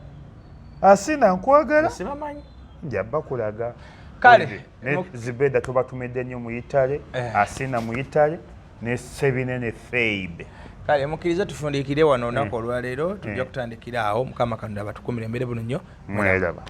Asiina nkwagala. Sibamanyi. Nja bakulaga. Kale. Ne Zubeda tubatumidde nnyo muyitale. Asiina muyitale. Ne Sebinene Feibe. Kale mukkirize tufundiikire wano olunaku olwaleero, tujja kutandikira awo. Mukama Katonda abatukumire, embeere buno nnyo. Mweraba.